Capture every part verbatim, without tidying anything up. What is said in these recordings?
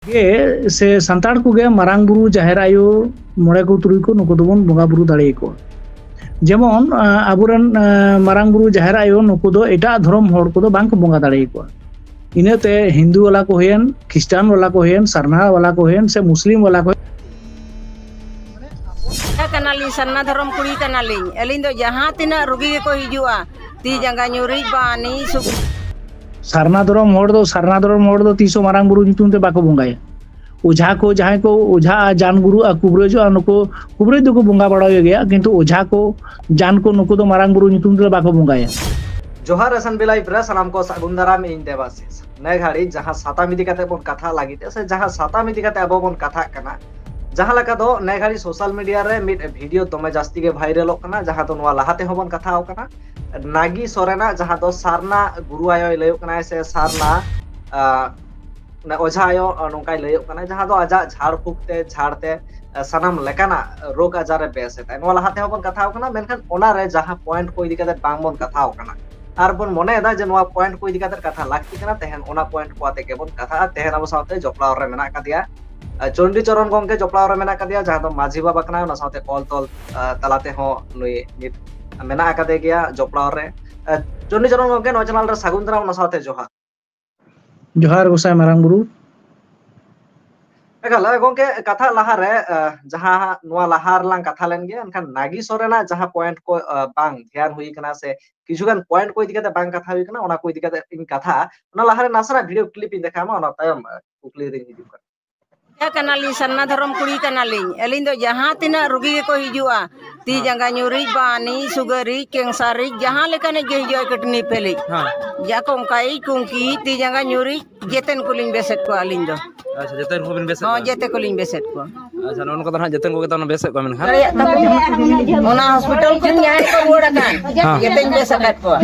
ᱜᱮ ᱥᱮ ᱥᱟᱱᱛᱟᱲ ᱠᱚᱜᱮ ᱢᱟᱨᱟᱝ ᱵᱩᱨᱩ, ᱡᱟᱦᱮᱨ ᱟᱭᱳ, ᱢᱚᱬᱮ ᱠᱚ ᱛᱩᱨᱩᱭ ᱠᱚ, ᱱᱩᱠᱩ ᱫᱚᱵᱚᱱ ᱵᱚᱸᱜᱟ ᱵᱩᱨᱩ ᱫᱟᱲᱮᱭᱟᱠᱚᱣᱟ᱾ ᱡᱮᱢᱚᱱ ᱟᱵᱚᱨᱮᱱ ᱢᱟᱨᱟᱝ ᱵᱩᱨᱩ, ᱡᱟᱦᱮᱨ ᱟᱭᱳ, ᱱᱩᱠᱩ ᱫᱚ ᱮᱴᱟᱜ ᱫᱷᱚᱨᱚᱢ ᱦᱚᱲ ᱠᱚᱫᱚ ᱵᱟᱝ ᱠᱚ ᱵᱚᱸᱜᱟ ᱫᱟᱲᱮᱭᱟᱠᱚᱣᱟ᱾ ᱤᱱᱟᱹᱛᱮ ᱦᱤᱱᱫᱩ ᱵᱟᱞᱟ ᱠᱚ ᱦᱩᱭᱮᱱ, ᱠᱷᱨᱤᱥᱴᱟᱱ ᱵᱟᱞᱟ ᱠᱚ ᱦᱩᱭᱮᱱ, ᱥᱟᱨᱱᱟ ᱵᱟᱞᱟ ᱠᱚ ᱦᱩᱭᱮᱱ ᱥᱮ ᱢᱩᱥᱞᱤᱢ ᱵᱟᱞᱟ ᱠᱚ ᱦᱩᱭᱮᱱ, ᱠᱟᱱᱟᱞᱤᱧ, ᱥᱟᱨᱱᱟ ᱫᱷᱚᱨᱚᱢ ᱠᱩᱲᱤ ᱠᱟᱱᱟᱞᱤᱧ᱾ ᱟᱹᱞᱤᱧ ᱫᱚ ᱡᱟᱦᱟᱸ ᱛᱤᱱᱟᱹᱜ ᱨᱩᱜᱤ ᱜᱮᱠᱚ ᱦᱤᱡᱩᱜᱼᱟ, ᱛᱤ ᱡᱟᱸᱜᱟ ᱧᱩᱨᱤᱡ ᱵᱟᱱᱤ ᱥᱩᱠ- ᱥᱟᱨᱱᱟ ᱫᱷᱚᱨᱚᱢ ᱦᱚᱲ ᱫᱚ, ᱥᱟᱨᱱᱟ ᱫᱷᱚᱨᱚᱢ ᱦᱚᱲ ᱫᱚ ᱛᱤᱥ ᱦᱚᱸ ᱢᱟᱨᱟᱝ ᱵᱩᱨᱩ ᱧᱩᱛᱩᱢ ᱛᱮ ᱵᱟᱠᱚ ᱵᱚᱸᱜᱟᱭᱟ᱾ ᱚᱡᱷᱟ ᱠᱚ, ᱡᱟᱦᱟᱸᱭ ᱠᱚ ᱚᱡᱷᱟᱜᱼᱟ, ᱡᱟᱱ ᱜᱩᱨᱩᱜᱼᱟ, ᱠᱩᱵᱨᱟᱹᱡᱚᱜᱼᱟ, ᱱᱩᱠᱩ ᱠᱩᱵᱨᱟᱹᱡ ᱫᱚᱠᱚ ᱵᱚᱸᱜᱟ ᱵᱟᱲᱟᱭ ᱜᱮᱭᱟ, ᱠᱤᱱᱛᱩ ᱚᱡᱷᱟ ᱠᱚ, ᱡᱟᱱ ᱠᱚ, ᱱᱩᱠᱩ ᱫᱚ ᱢᱟᱨᱟᱝ ᱵᱩᱨᱩ ᱧᱩᱛᱩᱢ ᱛᱮᱫᱚ ᱵᱟᱠᱚ ᱵᱚᱸᱜᱟᱭᱟ᱾ ᱡᱚᱦᱟᱨ S N B Live ᱨᱮ ᱥᱟᱱᱟᱢ ᱠᱚ ᱥᱟᱹᱜᱩᱱ ᱫᱟᱨᱟᱢ, ᱤᱧ ᱫᱮᱵᱟᱥᱤᱥ᱾ ᱱᱮ ᱜᱷᱟᱹᱲᱤᱡ ᱡᱟᱦᱟᱸ ᱥᱟᱛᱟᱢ ᱤᱫᱤ ᱠᱟᱛᱮ ᱵᱚᱱ ᱠᱟᱛᱷᱟ ᱞᱟᱹᱜᱤᱫ ᱥᱮ ᱡᱟᱦᱟᱸ ᱥᱟᱛᱟᱢ ᱤᱫᱤ ᱠᱟᱛᱮ ᱟᱵᱚ ᱵᱚᱱ ᱠᱟᱛᱷᱟᱜ ᱠᱟᱱᱟ, ᱡᱟᱦᱟᱸ ᱞᱮᱠᱟ ᱫᱚ ᱱᱮ ᱜᱷᱟᱹᱲᱤᱡ social media ᱨᱮ ᱢᱤᱫ video ᱫᱚᱢᱮ ᱡᱟᱹᱥᱛᱤ ᱜᱮ ᱵᱷᱟᱭᱨᱟᱞᱚᱜ ᱠᱟᱱᱟ, ᱡᱟᱦᱟᱸ ᱫᱚ ᱱᱚᱣᱟ ᱞᱟᱦᱟ ᱛᱮᱦᱚᱸ ᱵᱚᱱ ᱠᱟᱛᱷᱟ ᱟᱠᱟᱱᱟ, ᱱᱟᱜᱤ ᱥᱚᱨᱮᱱᱟᱜ, ᱡᱟᱦᱟᱸ ᱫᱚ ᱥᱟᱨᱱᱟ ᱜᱩᱨᱩ ᱟᱭᱳᱭ ᱞᱟᱹᱭᱚᱜ ᱠᱟᱱᱟᱭ ᱥᱮ ᱥᱟᱨᱱᱟ, ᱟᱸ, ᱚᱡᱷᱟ ᱟᱭᱳ, ᱟᱸ, ᱱᱚᱝᱠᱟᱭ ᱞᱟᱹᱭᱚᱜ ᱠᱟᱱᱟ, ᱡᱟᱦᱟᱸ ᱫᱚ ᱟᱡᱟᱜ ᱡᱷᱟᱲ ᱯᱷᱩᱸᱠ ᱛᱮ, ᱡᱷᱟᱲ ᱛᱮ, ᱟᱸ, ᱥᱟᱱᱟᱢ ᱞᱮᱠᱟᱱᱟᱜ ᱨᱳᱜᱽ ᱟᱡᱟᱨ ᱮ ᱵᱮᱥ ᱮᱫᱟᱭ᱾ ᱱᱚᱣᱟ ᱞᱟᱦᱟ ᱛᱮᱦᱚᱸ ᱵᱚᱱ ᱠᱟᱛᱷᱟ ᱟᱠᱟᱱᱟ, ᱢᱮᱱᱠᱷᱟᱱ ᱚᱱᱟ ᱨᱮ ᱡᱟᱦᱟᱸ point ᱠᱚ ᱤᱫᱤ ᱠᱟᱛᱮ ᱵᱟᱝ ᱵᱚᱱ ᱠᱟᱛᱷᱟ ᱟᱠᱟᱱᱟ, ᱟᱨ ᱵᱚᱱ ᱢᱚᱱᱮᱭᱮᱫᱟ ᱡᱮ ᱱᱚᱣᱟ point ᱠᱚ ᱤᱫᱤ ᱠᱟᱛᱮ ᱠᱟᱛᱷᱟ ᱞᱟᱹᱠᱛᱤ ᱠᱟᱱᱟ, ᱛᱮᱦᱮᱧ ᱚᱱᱟ point ᱠᱚ ᱟᱛᱮ ᱜᱮᱵᱚᱱ ᱠᱟᱛᱷᱟᱜᱼᱟ᱾ ᱛᱮᱦᱮᱧ ᱟᱵᱚ ᱥᱟᱶᱛᱮ ᱡᱚᱯᱲᱟᱣ ᱨᱮ ᱢᱮᱱᱟᱜ ᱟᱠᱟᱫᱮᱭᱟ, ᱟᱸ, ᱪᱚᱱᱰᱤ ᱪᱚᱨᱚᱱ ᱜᱚᱝᱠᱮ ᱡᱚᱯᱲᱟᱣ ᱨᱮ ᱢᱮᱱᱟᱜ ᱟᱠᱟᱫᱮᱭᱟ, ᱡᱟᱦᱟᱸ ᱫᱚ ᱢᱟᱹᱡᱷᱤ ᱵᱟᱵᱟ ᱠᱟᱱᱟᱭ, ᱚᱱᱟ ᱥᱟᱶᱛᱮ ᱚᱞ ᱛᱚᱞ, ᱟᱸ, ᱛᱟᱞᱟ ᱛᱮᱦᱚᱸ ᱱᱩᱭ ᱱᱤᱛ ᱢᱮᱱᱟᱜ ᱟᱠᱟᱫᱮ ᱜᱮᱭᱟ ᱡᱚᱯᱲᱟᱣ ᱨᱮ᱾ ᱟᱸ, ᱪᱚᱱᱰᱤ ᱪᱚᱨᱚᱱ ᱜᱚᱝᱠᱮ, ᱱᱚᱣᱟ channel ᱨᱮ ᱥᱟᱹᱜᱩᱱ ᱫᱟᱨᱟᱢ, ᱚᱱᱟ ᱥᱟᱶᱛᱮ ᱡᱚᱦᱟᱨ᱾ ᱡᱚᱦᱟᱨ ᱜᱚᱸᱥᱟᱭ ᱢᱟᱨᱟᱝ ᱵᱩᱨᱩ᱾ ᱮᱠᱟᱞ, ᱮ, ᱜᱚᱝᱠᱮ, ᱠᱟᱛᱷᱟ ᱞᱟᱦᱟᱨᱮ, ᱮ, ᱡᱟᱦᱟᱸ ᱱᱚᱣᱟ ᱞᱟᱦᱟ ᱨᱮᱞᱟᱝ ᱠᱟᱛᱷᱟ ᱞᱮᱱ ᱜᱮᱭᱟ, ᱮᱱᱠᱷᱟᱱ ᱱᱟᱜᱤ ᱥᱚᱨᱮᱱᱟᱜ ᱡᱟᱦᱟᱸ point ᱠᱚ, ᱮ, ᱵᱟᱝ ᱫᱷᱮᱭᱟᱱ ᱦᱩᱭ ᱠᱟᱱᱟ ᱥᱮ ᱠᱤᱪᱷᱩᱜᱟᱱ point ᱠᱚ ᱤᱫᱤ ᱠᱟᱛᱮ ᱵᱟᱝ ᱠᱟᱛᱷᱟ ᱦᱩᱭ ᱠᱟᱱᱟ, ᱚᱱᱟ ᱠᱚ ᱤᱫᱤ ᱠᱟᱛᱮ ᱤᱧ ᱠᱟᱛᱷᱟᱜᱼᱟ᱾ ᱚᱱᱟ ᱞᱟᱦᱟᱨᱮ ᱱᱟᱥᱮᱱᱟᱜ video clip ᱤᱧ ᱫᱮᱠᱷᱟᱣ ᱟᱢᱟ, ᱚᱱᱟ ᱛᱟᱭᱚᱢ, ᱮ, ᱠᱩᱠᱞᱤ ᱨᱤᱧ ᱦᱤᱡᱩᱜ ᱠᱟᱱᱟ᱾ ᱤᱭᱟᱹ ᱠᱟᱱᱟᱞᱤᱧ, ᱥᱟᱨᱱᱟ ᱫᱷᱚᱨᱚᱢ ᱠᱩᱲᱤ ᱠᱟᱱᱟᱞᱤᱧ᱾ ᱟᱹᱞᱤᱧ ᱫᱚ ᱡᱟᱦᱟᱸ ᱛᱤᱱᱟᱹᱜ ᱨᱩᱜᱤ ᱜᱮᱠᱚ ᱦᱤᱡᱩᱜᱼᱟ, ᱛᱤ ᱦᱮᱸ᱾ ᱡᱟᱸᱜᱟ ᱧᱩᱨᱤᱡ, ᱵᱟᱱᱤᱡ, ᱥᱩᱜᱟᱨᱤᱡ, ᱠᱮᱱᱥᱟᱨᱤᱡ, ᱡᱟᱦᱟᱸ ᱞᱮᱠᱟᱱᱤᱡ ᱜᱮ ᱦᱤᱡᱩᱜᱼᱟ, ᱠᱤᱰᱱᱤ ᱯᱷᱮᱞᱤᱡ, ᱦᱮᱸ᱾ ᱡᱟ ᱠᱚ ᱚᱱᱠᱟᱭᱤᱡ, ᱠᱩᱝᱠᱤ, ᱛᱤ ᱡᱟᱸᱜᱟ ᱧᱩᱨᱤᱡ, ᱡᱮᱛᱮᱱ ᱠᱚᱞᱤᱧ ᱵᱮᱥᱮᱫ ᱠᱚᱣᱟ ᱟᱹᱞᱤᱧ ᱫᱚ᱾ ᱟᱪᱪᱷᱟ, ᱡᱮᱛᱮᱱ ᱠᱚᱵᱤᱱ ᱵᱮᱥᱮᱫ ᱦᱚᱸ, ᱠᱚᱣᱟ? ᱡᱮᱛᱮ ᱠᱚᱞᱤᱧ ᱵᱮᱥᱮᱫ ᱠᱚᱣᱟ᱾ ᱟᱪᱪᱷᱟ, ᱱᱚᱜᱼᱚ ᱱᱚᱝᱠᱟ ᱫᱚ ᱱᱟᱦᱟᱜ ᱡᱮᱛᱮᱱ ᱠᱚᱜᱮ ᱛᱟᱵᱚᱱ ᱵᱮᱥᱮᱫ ᱠᱚᱣᱟ ᱢᱮᱱᱠᱷᱟᱱ? ᱚᱱᱟ ᱦᱚᱥᱯᱤᱴᱟᱞ ᱠᱷᱚᱱ ᱡᱟᱦᱟᱸᱭ ᱠᱚ ᱨᱩᱣᱟᱹᱲ ᱟᱠᱟᱱ, ᱦᱮᱸ᱾ ᱡᱮᱛᱮᱧ ᱵᱮᱥ ᱟᱠᱟᱫ ᱠᱚᱣᱟ᱾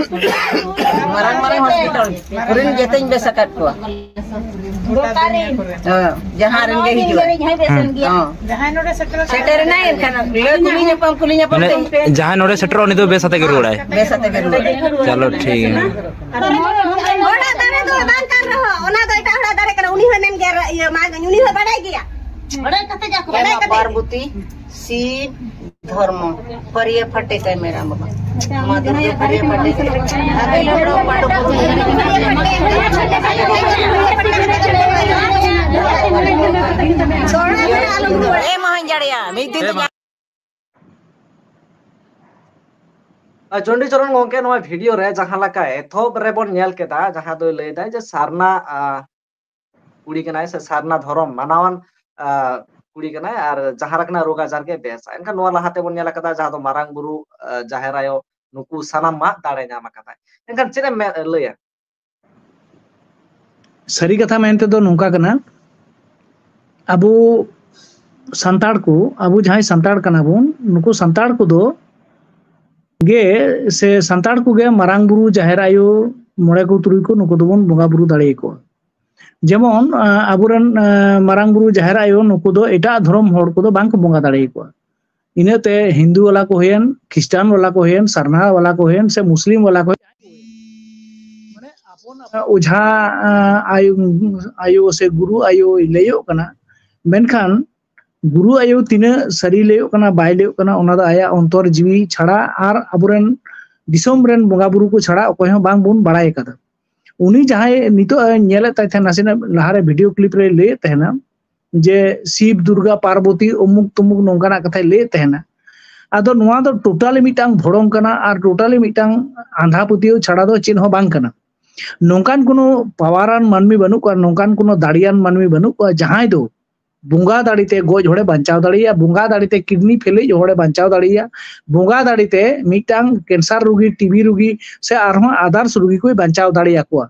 ᱢᱟᱨᱟᱝ ᱢᱟᱨᱟᱝ ᱦᱚᱥᱯᱤᱴᱟᱞ ᱠᱚᱨᱮᱱ ᱡᱮᱛᱮᱧ ᱵᱮᱥ ᱟᱠᱟᱫ ᱠᱚᱣᱟ᱾ ᱦᱮᱸ, ᱡᱟᱦᱟᱸ ᱨᱮᱱ ᱜᱮ ᱦᱤᱡᱩᱜᱼᱟ᱾ ᱦᱚᱸ᱾ ᱡᱟᱦᱟᱸᱭ ᱱᱚᱰᱮ ᱥᱮᱴᱮᱨ ᱥᱮᱴᱮᱨᱮᱱᱟᱭ ᱮᱱᱠᱷᱟᱱ ᱞᱟᱹᱭ ᱠᱩᱞᱤ ᱧᱟᱯᱟᱢ, ᱠᱩᱞᱤ ᱧᱟᱯᱟᱢ ᱢᱟᱱᱮ ᱛᱮ᱾ ᱡᱟᱦᱟᱸᱭ ᱱᱚᱰᱮ ᱥᱮᱴᱮᱨᱚᱜᱼᱟ, ᱩᱱᱤ ᱫᱚ ᱵᱮᱥ ᱟᱛᱮ ᱜᱮ ᱨᱩᱣᱟᱹᱲᱟᱭ᱾ ᱵᱮᱥ ᱟᱛᱮ ᱜᱮ ᱨᱩᱣᱟᱹᱲᱟᱭ᱾ ᱪᱚᱞᱚ, ᱴᱷᱤᱠ ᱜᱮᱭᱟ᱾ ᱚᱱᱟ ᱫᱟᱲᱮ ᱫᱚ ᱵᱟᱝ ᱠᱟᱱ ᱨᱮᱦᱚᱸ, ᱚᱱᱟ ᱫᱚ ᱮᱴᱟᱜ ᱦᱚᱲᱟᱜ ᱫᱟᱲᱮ ᱠᱟᱱᱟ᱾ ᱩᱱᱤ ᱦᱚᱸᱭ ᱢᱮᱱ ᱜᱮᱭᱟ, ᱤᱭᱟᱹ, ᱢᱟ, ᱩᱱᱤ ᱦᱚᱸᱭ ᱵᱟᱰᱟᱭ ᱜᱮᱭᱟ᱾ ᱵᱟᱰᱟᱭ ᱠᱟᱛᱮ ᱜᱮ ᱟᱠᱚ ᱵᱟᱰᱟᱭ ᱠᱟᱛᱮ᱾ ᱯᱟᱨᱵᱚᱛᱤ, ᱥᱤᱵ, ᱫᱷᱚᱨᱢᱚ, ᱯᱟᱹᱨᱤᱭᱟᱹ ᱯᱷᱟᱴᱮ ᱠᱟᱭ ᱢᱮᱨᱟ ᱵᱟᱵᱟ᱾ ᱢᱟ ᱫᱩᱨᱜᱟᱹ ᱯᱟᱹᱨᱤᱭᱟᱹ ᱯᱷᱟᱴᱮ ᱠᱟᱭ᱾ ᱟᱫᱚ ᱞᱟᱹᱰᱩ ᱯᱟᱹᱰᱩ ᱠᱚ᱾ ᱮ ᱢᱚᱦᱮᱱ ᱡᱟᱲᱮᱭᱟ, ᱢᱤᱫ ᱫᱤᱱ ᱫᱚ ᱟᱨ ᱪᱚᱱᱰᱤᱪᱚᱨᱚᱱ ᱜᱚᱝᱠᱮ ᱱᱚᱣᱟ ᱵᱷᱤᱰᱤᱭᱳ ᱨᱮ ᱡᱟᱦᱟᱸ ᱞᱮᱠᱟ ᱮᱛᱚᱦᱚᱵ ᱨᱮᱵᱚᱱ ᱧᱮᱞ ᱠᱮᱫᱟ, ᱡᱟᱦᱟᱸ ᱫᱚᱭ ᱞᱟᱹᱭ ᱫᱟᱭ ᱡᱮ ᱥᱟᱨᱱᱟ, ᱟ, ᱠᱩᱲᱤ ᱠᱟᱱᱟᱭ ᱥᱮ ᱥᱟᱨᱱᱟ ᱫᱷᱚᱨᱚᱢ ᱢᱟᱱᱟᱣᱟᱱ, ᱟ, ᱠᱩᱲᱤ ᱠᱟᱱᱟᱭ ᱟᱨ ᱡᱟᱦᱟᱸ ᱞᱮᱠᱟᱱᱟᱜ ᱨᱳᱜᱽ ᱟᱡᱟᱨ ᱜᱮ ᱵᱮᱥᱟ᱾ ᱮᱱᱠᱷᱟᱱ ᱱᱚᱣᱟ ᱞᱟᱦᱟ ᱛᱮᱵᱚᱱ ᱧᱮᱞ ᱟᱠᱟᱫᱟ ᱡᱟᱦᱟᱸ ᱫᱚ ᱢᱟᱨᱟᱝ ᱵᱩᱨᱩ, ᱟ, ᱡᱟᱦᱮᱨ ᱟᱭᱳ, ᱱᱩᱠᱩ ᱥᱟᱱᱟᱢ ᱢᱟᱜ ᱫᱟᱲᱮ ᱧᱟᱢ ᱟᱠᱟᱫᱟᱭ᱾ ᱮᱱᱠᱷᱟᱱ ᱪᱮᱫ ᱮᱢ ᱢᱮ-, ᱞᱟᱹᱭᱟ? ᱥᱟᱹᱨᱤ ᱠᱟᱛᱷᱟ ᱢᱮᱱᱛᱮ ᱫᱚ ᱱᱚᱝᱠᱟ ᱠᱟᱱᱟ, ᱟᱵᱚ ᱥᱟᱱᱛᱟᱲ ᱠᱚ, ᱟᱵᱚ ᱡᱟᱦᱟᱸᱭ ᱥᱟᱱᱛᱟᱲ ᱠᱟᱱᱟ ᱵᱚᱱ, ᱱᱩᱠᱩ ᱥᱟᱱᱛᱟᱲ ᱠᱚᱫᱚ ᱜᱮ ᱥᱮ ᱥᱟᱱᱛᱟᱲ ᱠᱚᱜᱮ ᱢᱟᱨᱟᱝ ᱵᱩᱨᱩ, ᱡᱟᱦᱮᱨ ᱟᱭᱳ, ᱢᱚᱬᱮ ᱠᱚ ᱛᱩᱨᱩᱭ ᱠᱚ, ᱱᱩᱠᱩ ᱫᱚᱵᱚᱱ ᱵᱚᱸᱜᱟ ᱵᱩᱨᱩ ᱫᱟᱲᱮᱭᱟᱠᱚᱣᱟ᱾ ᱡᱮᱢᱚᱱ, ᱟ, ᱟᱵᱚᱨᱮᱱ, ᱟ, ᱢᱟᱨᱟᱝ ᱵᱩᱨᱩ, ᱡᱟᱦᱮᱨ ᱟᱭᱳ, ᱱᱩᱠᱩ ᱫᱚ ᱮᱴᱟᱜ ᱫᱷᱚᱨᱚᱢ ᱦᱚᱲ ᱠᱚᱫᱚ ᱵᱟᱝ ᱠᱚ ᱵᱚᱸᱜᱟ ᱫᱟᱲᱮᱭᱟᱠᱚᱣᱟ᱾ ᱤᱱᱟᱹᱛᱮ ᱦᱤᱱᱫᱩ ᱵᱟᱞᱟ ᱠᱚ ᱦᱩᱭᱮᱱ, ᱠᱷᱨᱤᱥᱴᱟᱱ ᱵᱟᱞᱟ ᱠᱚ ᱦᱩᱭᱮᱱ, ᱥᱟᱨᱱᱟ ᱵᱟᱞᱟ ᱠᱚ ᱦᱩᱭᱮᱱ, ᱥᱮ ᱢᱩᱥᱞᱤᱢ ᱵᱟᱞᱟ ᱠᱚ ᱦᱩᱭᱮᱱ, ᱢᱟᱱᱮ ᱟᱵᱚᱱᱟᱜ ᱚᱡᱷᱟ, ᱟ, ᱟᱭᱳ, ᱟᱭᱳ ᱥᱮ ᱜᱩᱨᱩ ᱟᱭᱳᱭ ᱞᱟᱹᱭᱚᱜ ᱠᱟᱱᱟ, ᱢᱮᱱᱠᱷᱟᱱ ᱜᱩᱨᱩ ᱟᱭᱳ ᱛᱤᱱᱟᱹᱜ ᱥᱟᱹᱨᱤ ᱞᱟᱹᱭᱚᱜ ᱠᱟᱱᱟ, ᱵᱟᱭ ᱞᱟᱹᱭᱚᱜ ᱠᱟᱱᱟ, ᱚᱱᱟ ᱫᱚ ᱟᱭᱟᱜ ᱚᱱᱛᱚᱨ ᱡᱤᱣᱤ ᱪᱷᱟᱲᱟ ᱟᱨ ᱟᱵᱚᱨᱮᱱ ᱫᱤᱥᱚᱢ ᱨᱮᱱ ᱵᱚᱸᱜᱟ ᱵᱩᱨᱩ ᱠᱚ ᱪᱷᱟᱲᱟ ᱚᱠᱚᱭ ᱦᱚᱸ ᱵᱟᱝ ᱵᱚᱱ ᱵᱟᱲᱟᱭ ᱟᱠᱟᱫᱟ᱾ ᱩᱱᱤ ᱡᱟᱦᱟᱸᱭ ᱱᱤᱛᱚᱜ ᱮ ᱧᱮᱞᱮᱫ ᱛᱟᱭ ᱛᱟᱦᱮᱸᱱᱟ, ᱱᱟᱥᱮᱱᱟᱜ ᱞᱟᱦᱟᱨᱮ ᱵᱷᱤᱰᱤᱭᱳ ᱠᱞᱤᱯ ᱨᱮᱭ ᱞᱟᱹᱭᱮᱫ ᱛᱟᱦᱮᱸᱱᱟ ᱡᱮ ᱥᱤᱵ, ᱫᱩᱨᱜᱟ, ᱯᱟᱨᱵᱚᱛᱤ, ᱚᱢᱩᱠ ᱛᱩᱢᱩᱠ ᱱᱚᱝᱠᱟᱱᱟᱜ ᱠᱟᱛᱷᱟᱭ ᱞᱟᱹᱭᱮᱫ ᱛᱟᱦᱮᱸᱱᱟ᱾ ᱟᱫᱚ ᱱᱚᱣᱟ ᱫᱚ ᱴᱳᱴᱟᱞᱤ ᱢᱤᱫᱴᱟᱝ ᱵᱷᱚᱲᱚᱝ ᱠᱟᱱᱟ ᱟᱨ ᱴᱳᱴᱟᱞᱤ ᱢᱤᱫᱴᱟᱝ ᱟᱸᱫᱷᱟ ᱯᱟᱹᱛᱭᱟᱹᱣ ᱪᱷᱟᱲᱟ ᱫᱚ ᱪᱮᱫ ᱦᱚᱸ ᱵᱟᱝ ᱠᱟᱱᱟ᱾ ᱱᱚᱝᱠᱟᱱ ᱠᱳᱱᱳ ᱯᱟᱣᱟᱨᱟᱱ ᱢᱟᱹᱱᱢᱤ ᱵᱟᱹᱱᱩᱜ ᱠᱚᱣᱟ, ᱱᱚᱝᱠᱟᱱ ᱠᱳᱱᱳ ᱫᱟᱲᱮᱭᱟᱱ ᱢᱟᱹᱱᱢᱤ ᱵᱟᱹᱱᱩᱜ ᱠᱚᱣᱟ ᱡᱟᱦᱟᱸᱭ ᱫᱚ ᱵᱚᱸᱜᱟ ᱫᱟᱲᱮᱛᱮ ᱜᱚᱡ ᱦᱚᱲᱮ ᱵᱟᱧᱪᱟᱣ ᱫᱟᱲᱮᱭᱟᱜᱼᱟ, ᱵᱚᱸᱜᱟ ᱫᱟᱲᱮᱛᱮ ᱠᱤᱰᱱᱤ ᱯᱷᱮᱞᱮᱡ ᱦᱚᱲᱮ ᱵᱟᱧᱪᱟᱣ ᱫᱟᱲᱮᱭᱟᱜᱼᱟ, ᱵᱚᱸᱜᱟ ᱫᱟᱲᱮᱛᱮ ᱢᱤᱫᱴᱟᱝ ᱠᱮᱱᱥᱟᱨ ᱨᱩᱜᱤ, ᱴᱤᱵᱤ ᱨᱩᱜᱤ ᱥᱮ ᱟᱨᱦᱚᱸ ᱟᱫᱟᱨᱥ ᱨᱩᱜᱤ ᱠᱚᱭ ᱵᱟᱧᱪᱟᱣ ᱫᱟᱲᱮᱭᱟᱠᱚᱣᱟ᱾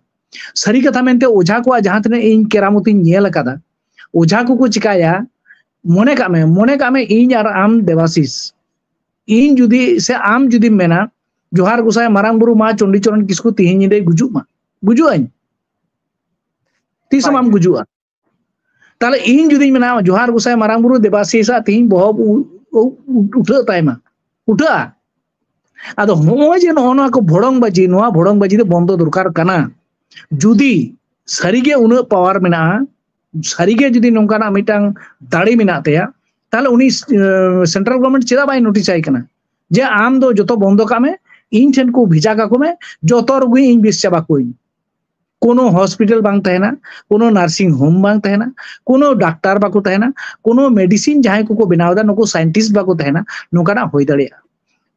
ᱥᱟᱹᱨᱤ ᱠᱟᱛᱷᱟ ᱢᱮᱱᱛᱮ ᱚᱡᱷᱟ ᱠᱚᱣᱟᱜ ᱡᱟᱦᱟᱸ ᱛᱤᱱᱟᱹᱜ ᱤᱧ ᱠᱮᱨᱟᱢᱚᱛᱤᱧ ᱧᱮᱞ ᱟᱠᱟᱫᱟ, ᱚᱡᱷᱟ ᱠᱚᱠᱚ ᱪᱤᱠᱟᱭᱟ, ᱢᱚᱱᱮ ᱠᱟᱜ ᱢᱮ, ᱢᱚᱱᱮ ᱠᱟᱜ ᱢᱮ ᱤᱧ ᱟᱨ ᱟᱢ ᱫᱮᱵᱟᱥᱤᱥ, ᱤᱧ ᱡᱩᱫᱤ ᱥᱮ ᱟᱢ ᱡᱩᱫᱤᱢ ᱢᱮᱱᱟ, "ᱡᱚᱦᱟᱨ ᱜᱚᱸᱥᱟᱭ ᱢᱟᱨᱟᱝ ᱵᱩᱨᱩ ᱢᱟ ᱪᱚᱱᱰᱤᱪᱚᱨᱚᱱ ᱠᱤᱥᱠᱩ ᱛᱤᱦᱤᱧ ᱧᱤᱫᱟᱹᱭ ᱜᱩᱡᱩᱜ ᱢᱟ", ᱜᱩᱡᱩᱜ ᱟᱹᱧ᱾ ᱛᱤᱥ ᱦᱚᱸ ᱵᱟᱢ ᱜᱩᱡᱩᱜᱼᱟ᱾ ᱛᱟᱦᱞᱮ ᱤᱧ ᱡᱩᱫᱤᱧ ᱢᱮᱱᱟ ᱡᱚᱦᱟᱨ ᱜᱚᱸᱥᱟᱭ ᱢᱟᱨᱟᱝ ᱵᱩᱨᱩ ᱫᱮᱵᱟᱥᱤᱥ ᱟᱜ ᱛᱤᱦᱤᱧ ᱵᱚᱦᱚᱜ ᱩ-, ᱩ-, ᱩ-, ᱩᱴᱷᱟᱹᱜ ᱛᱟᱭᱢᱟ, ᱩᱴᱷᱟᱹᱜᱼᱟ᱾ ᱟᱫᱚ ᱦᱚᱸᱜᱼᱚᱭ ᱡᱮ ᱱᱚᱜᱼᱚ ᱱᱚᱣᱟ ᱠᱚ ᱵᱷᱚᱲᱚᱝ ᱵᱟᱡᱤ, ᱱᱚᱣᱟ ᱵᱷᱚᱲᱚᱝ ᱵᱟᱡᱤ ᱫᱚ ᱵᱚᱱᱫᱚ ᱫᱚᱨᱠᱟᱨ ᱠᱟᱱᱟ᱾ ᱡᱩᱫᱤ ᱥᱟᱹᱨᱤᱜᱮ ᱩᱱᱟᱹᱜ ᱯᱟᱣᱟᱨ ᱢᱮᱱᱟᱜᱼᱟ, ᱥᱟᱹᱨᱤᱜᱮ ᱡᱩᱫᱤ ᱱᱚᱝᱠᱟᱱᱟᱜ ᱢᱤᱫᱴᱟᱝ ᱫᱟᱲᱮ ᱢᱮᱱᱟᱜ ᱛᱟᱭᱟ, ᱛᱟᱦᱞᱮ ᱩᱱᱤ ᱥᱮᱱᱴᱨᱟᱞ ᱜᱚᱵᱷᱚᱨᱢᱮᱱᱴ ᱪᱮᱫᱟᱜ ᱵᱟᱭ ᱱᱳᱴᱤᱥ ᱟᱭ ᱠᱟᱱᱟ ᱡᱮ ᱟᱢ ᱫᱚ ᱡᱚᱛᱚ ᱵᱚᱱᱫᱚ ᱠᱟᱜ ᱢᱮ, ᱤᱧ ᱴᱷᱮᱱ ᱠᱚ ᱵᱷᱮᱡᱟ ᱠᱟᱠᱚ ᱢᱮ, ᱡᱚᱛᱚ ᱨᱩᱜᱤ ᱤᱧ ᱵᱮᱥ ᱪᱟᱵᱟ ᱠᱚᱣᱟᱧ᱾ ᱠᱳᱱᱳ ᱦᱚᱥᱯᱤᱴᱟᱞ ᱵᱟᱝ ᱛᱟᱦᱮᱱᱟ, ᱠᱳᱱᱳ ᱱᱟᱨᱥᱤᱝ ᱦᱳᱢ ᱵᱟᱝ ᱛᱟᱦᱮᱱᱟ, ᱠᱳᱱᱳ ᱰᱟᱠᱛᱟᱨ ᱵᱟᱠᱚ ᱛᱟᱦᱮᱱᱟ, ᱠᱳᱱᱳ ᱢᱮᱰᱤᱥᱤᱱ ᱡᱟᱦᱟᱸᱭ ᱠᱚᱠᱚ ᱵᱮᱱᱟᱣ ᱮᱫᱟ ᱱᱩᱠᱩ ᱥᱟᱭᱮᱱᱴᱤᱥᱴ ᱵᱟᱠᱚ ᱛᱟᱦᱮᱱᱟ, ᱱᱚᱝᱠᱟᱱᱟᱜ ᱦᱩᱭ ᱫᱟᱲᱮᱭᱟᱜᱼᱟ᱾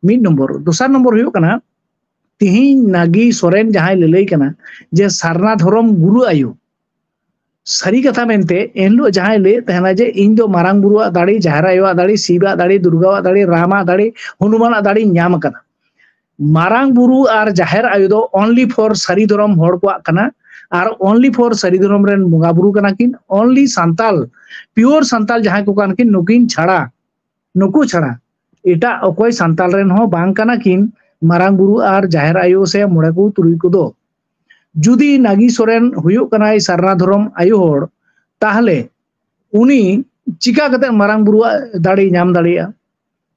ᱢᱤᱫ ᱱᱚᱢᱵᱚᱨ᱾ ᱫᱚᱥᱟᱨ ᱱᱚᱢᱵᱚᱨ ᱦᱩᱭᱩᱜ ᱠᱟᱱᱟ, ᱛᱤᱦᱤᱧ ᱱᱟᱜᱤ ᱥᱚᱨᱮᱱ ᱡᱟᱦᱟᱸᱭ ᱞᱟᱹᱞᱟᱹᱭ ᱠᱟᱱᱟ ᱡᱮ ᱥᱟᱨᱱᱟ ᱫᱷᱚᱨᱚᱢ ᱜᱩᱨᱩ ᱟᱭᱳ, ᱥᱟᱹᱨᱤ ᱠᱟᱛᱷᱟ ᱢᱮᱱᱛᱮ ᱮᱱᱦᱤᱞᱳᱜ ᱡᱟᱦᱟᱸᱭ ᱞᱟᱹᱭᱮᱫ ᱛᱟᱦᱮᱱᱟ ᱡᱮ ᱤᱧ ᱫᱚ ᱢᱟᱨᱟᱝ ᱵᱩᱨᱩᱣᱟᱜ ᱫᱟᱲᱮ, ᱡᱟᱦᱮᱨ ᱟᱭᱳᱣᱟᱜ ᱫᱟᱲᱮ, ᱥᱤᱵᱟᱜ ᱫᱟᱲᱮ, ᱫᱩᱨᱜᱟᱣᱟᱜ ᱫᱟᱲᱮ, ᱨᱟᱢᱟᱜ ᱫᱟᱲᱮ, ᱦᱚᱱᱩᱢᱟᱱᱟᱜ ᱫᱟᱲᱮᱧ ᱧᱟᱢ ᱟᱠᱟᱫᱟ᱾ ᱢᱟᱨᱟᱝ ᱵᱩᱨᱩ ᱟᱨ ᱡᱟᱦᱮᱨ ᱟᱭᱳ ᱫᱚ only for ᱥᱟᱹᱨᱤ ᱫᱷᱚᱨᱚᱢ ᱦᱚᱲ ᱠᱚᱣᱟᱜ ᱠᱟᱱᱟ, ᱟᱨ only for ᱥᱟᱹᱨᱤ ᱫᱷᱚᱨᱚᱢ ᱨᱮᱱ ᱵᱚᱸᱜᱟ ᱵᱩᱨᱩ ᱠᱟᱱᱟ ᱠᱤᱱ, only ᱥᱟᱱᱛᱟᱞ, pure ᱥᱟᱱᱛᱟᱞ ᱡᱟᱦᱟᱸᱭ ᱠᱚ ᱠᱟᱱ ᱠᱤᱱ, ᱱᱩᱠᱤᱱ ᱪᱷᱟᱲᱟ, ᱱᱩᱠᱩ ᱪᱷᱟᱲᱟ ᱮᱴᱟᱜ ᱚᱠᱚᱭ ᱥᱟᱱᱛᱟᱞ ᱨᱮᱱ ᱦᱚᱸ ᱵᱟᱝ ᱠᱟᱱᱟ ᱠᱤᱱ ᱢᱟᱨᱟᱝ ᱵᱩᱨᱩ ᱟᱨ ᱡᱟᱦᱮᱨ ᱟᱭᱳ ᱥᱮ ᱢᱚᱬᱮ ᱠᱚ ᱛᱩᱨᱩᱭ ᱠᱚᱫᱚ᱾ ᱡᱩᱫᱤ ᱱᱟᱜᱤ ᱥᱚᱨᱮᱱ ᱦᱩᱭᱩᱜ ᱠᱟᱱᱟᱭ ᱥᱟᱨᱱᱟ ᱫᱷᱚᱨᱚᱢ ᱟᱭᱳ ᱦᱚᱲ, ᱛᱟᱦᱞᱮ ᱩᱱᱤ ᱪᱤᱠᱟ ᱠᱟᱛᱮ ᱢᱟᱨᱟᱝ ᱵᱩᱨᱩᱣᱟᱜ ᱫᱟᱲᱮ ᱧᱟᱢ ᱫᱟᱲᱮᱭᱟᱜᱼᱟ?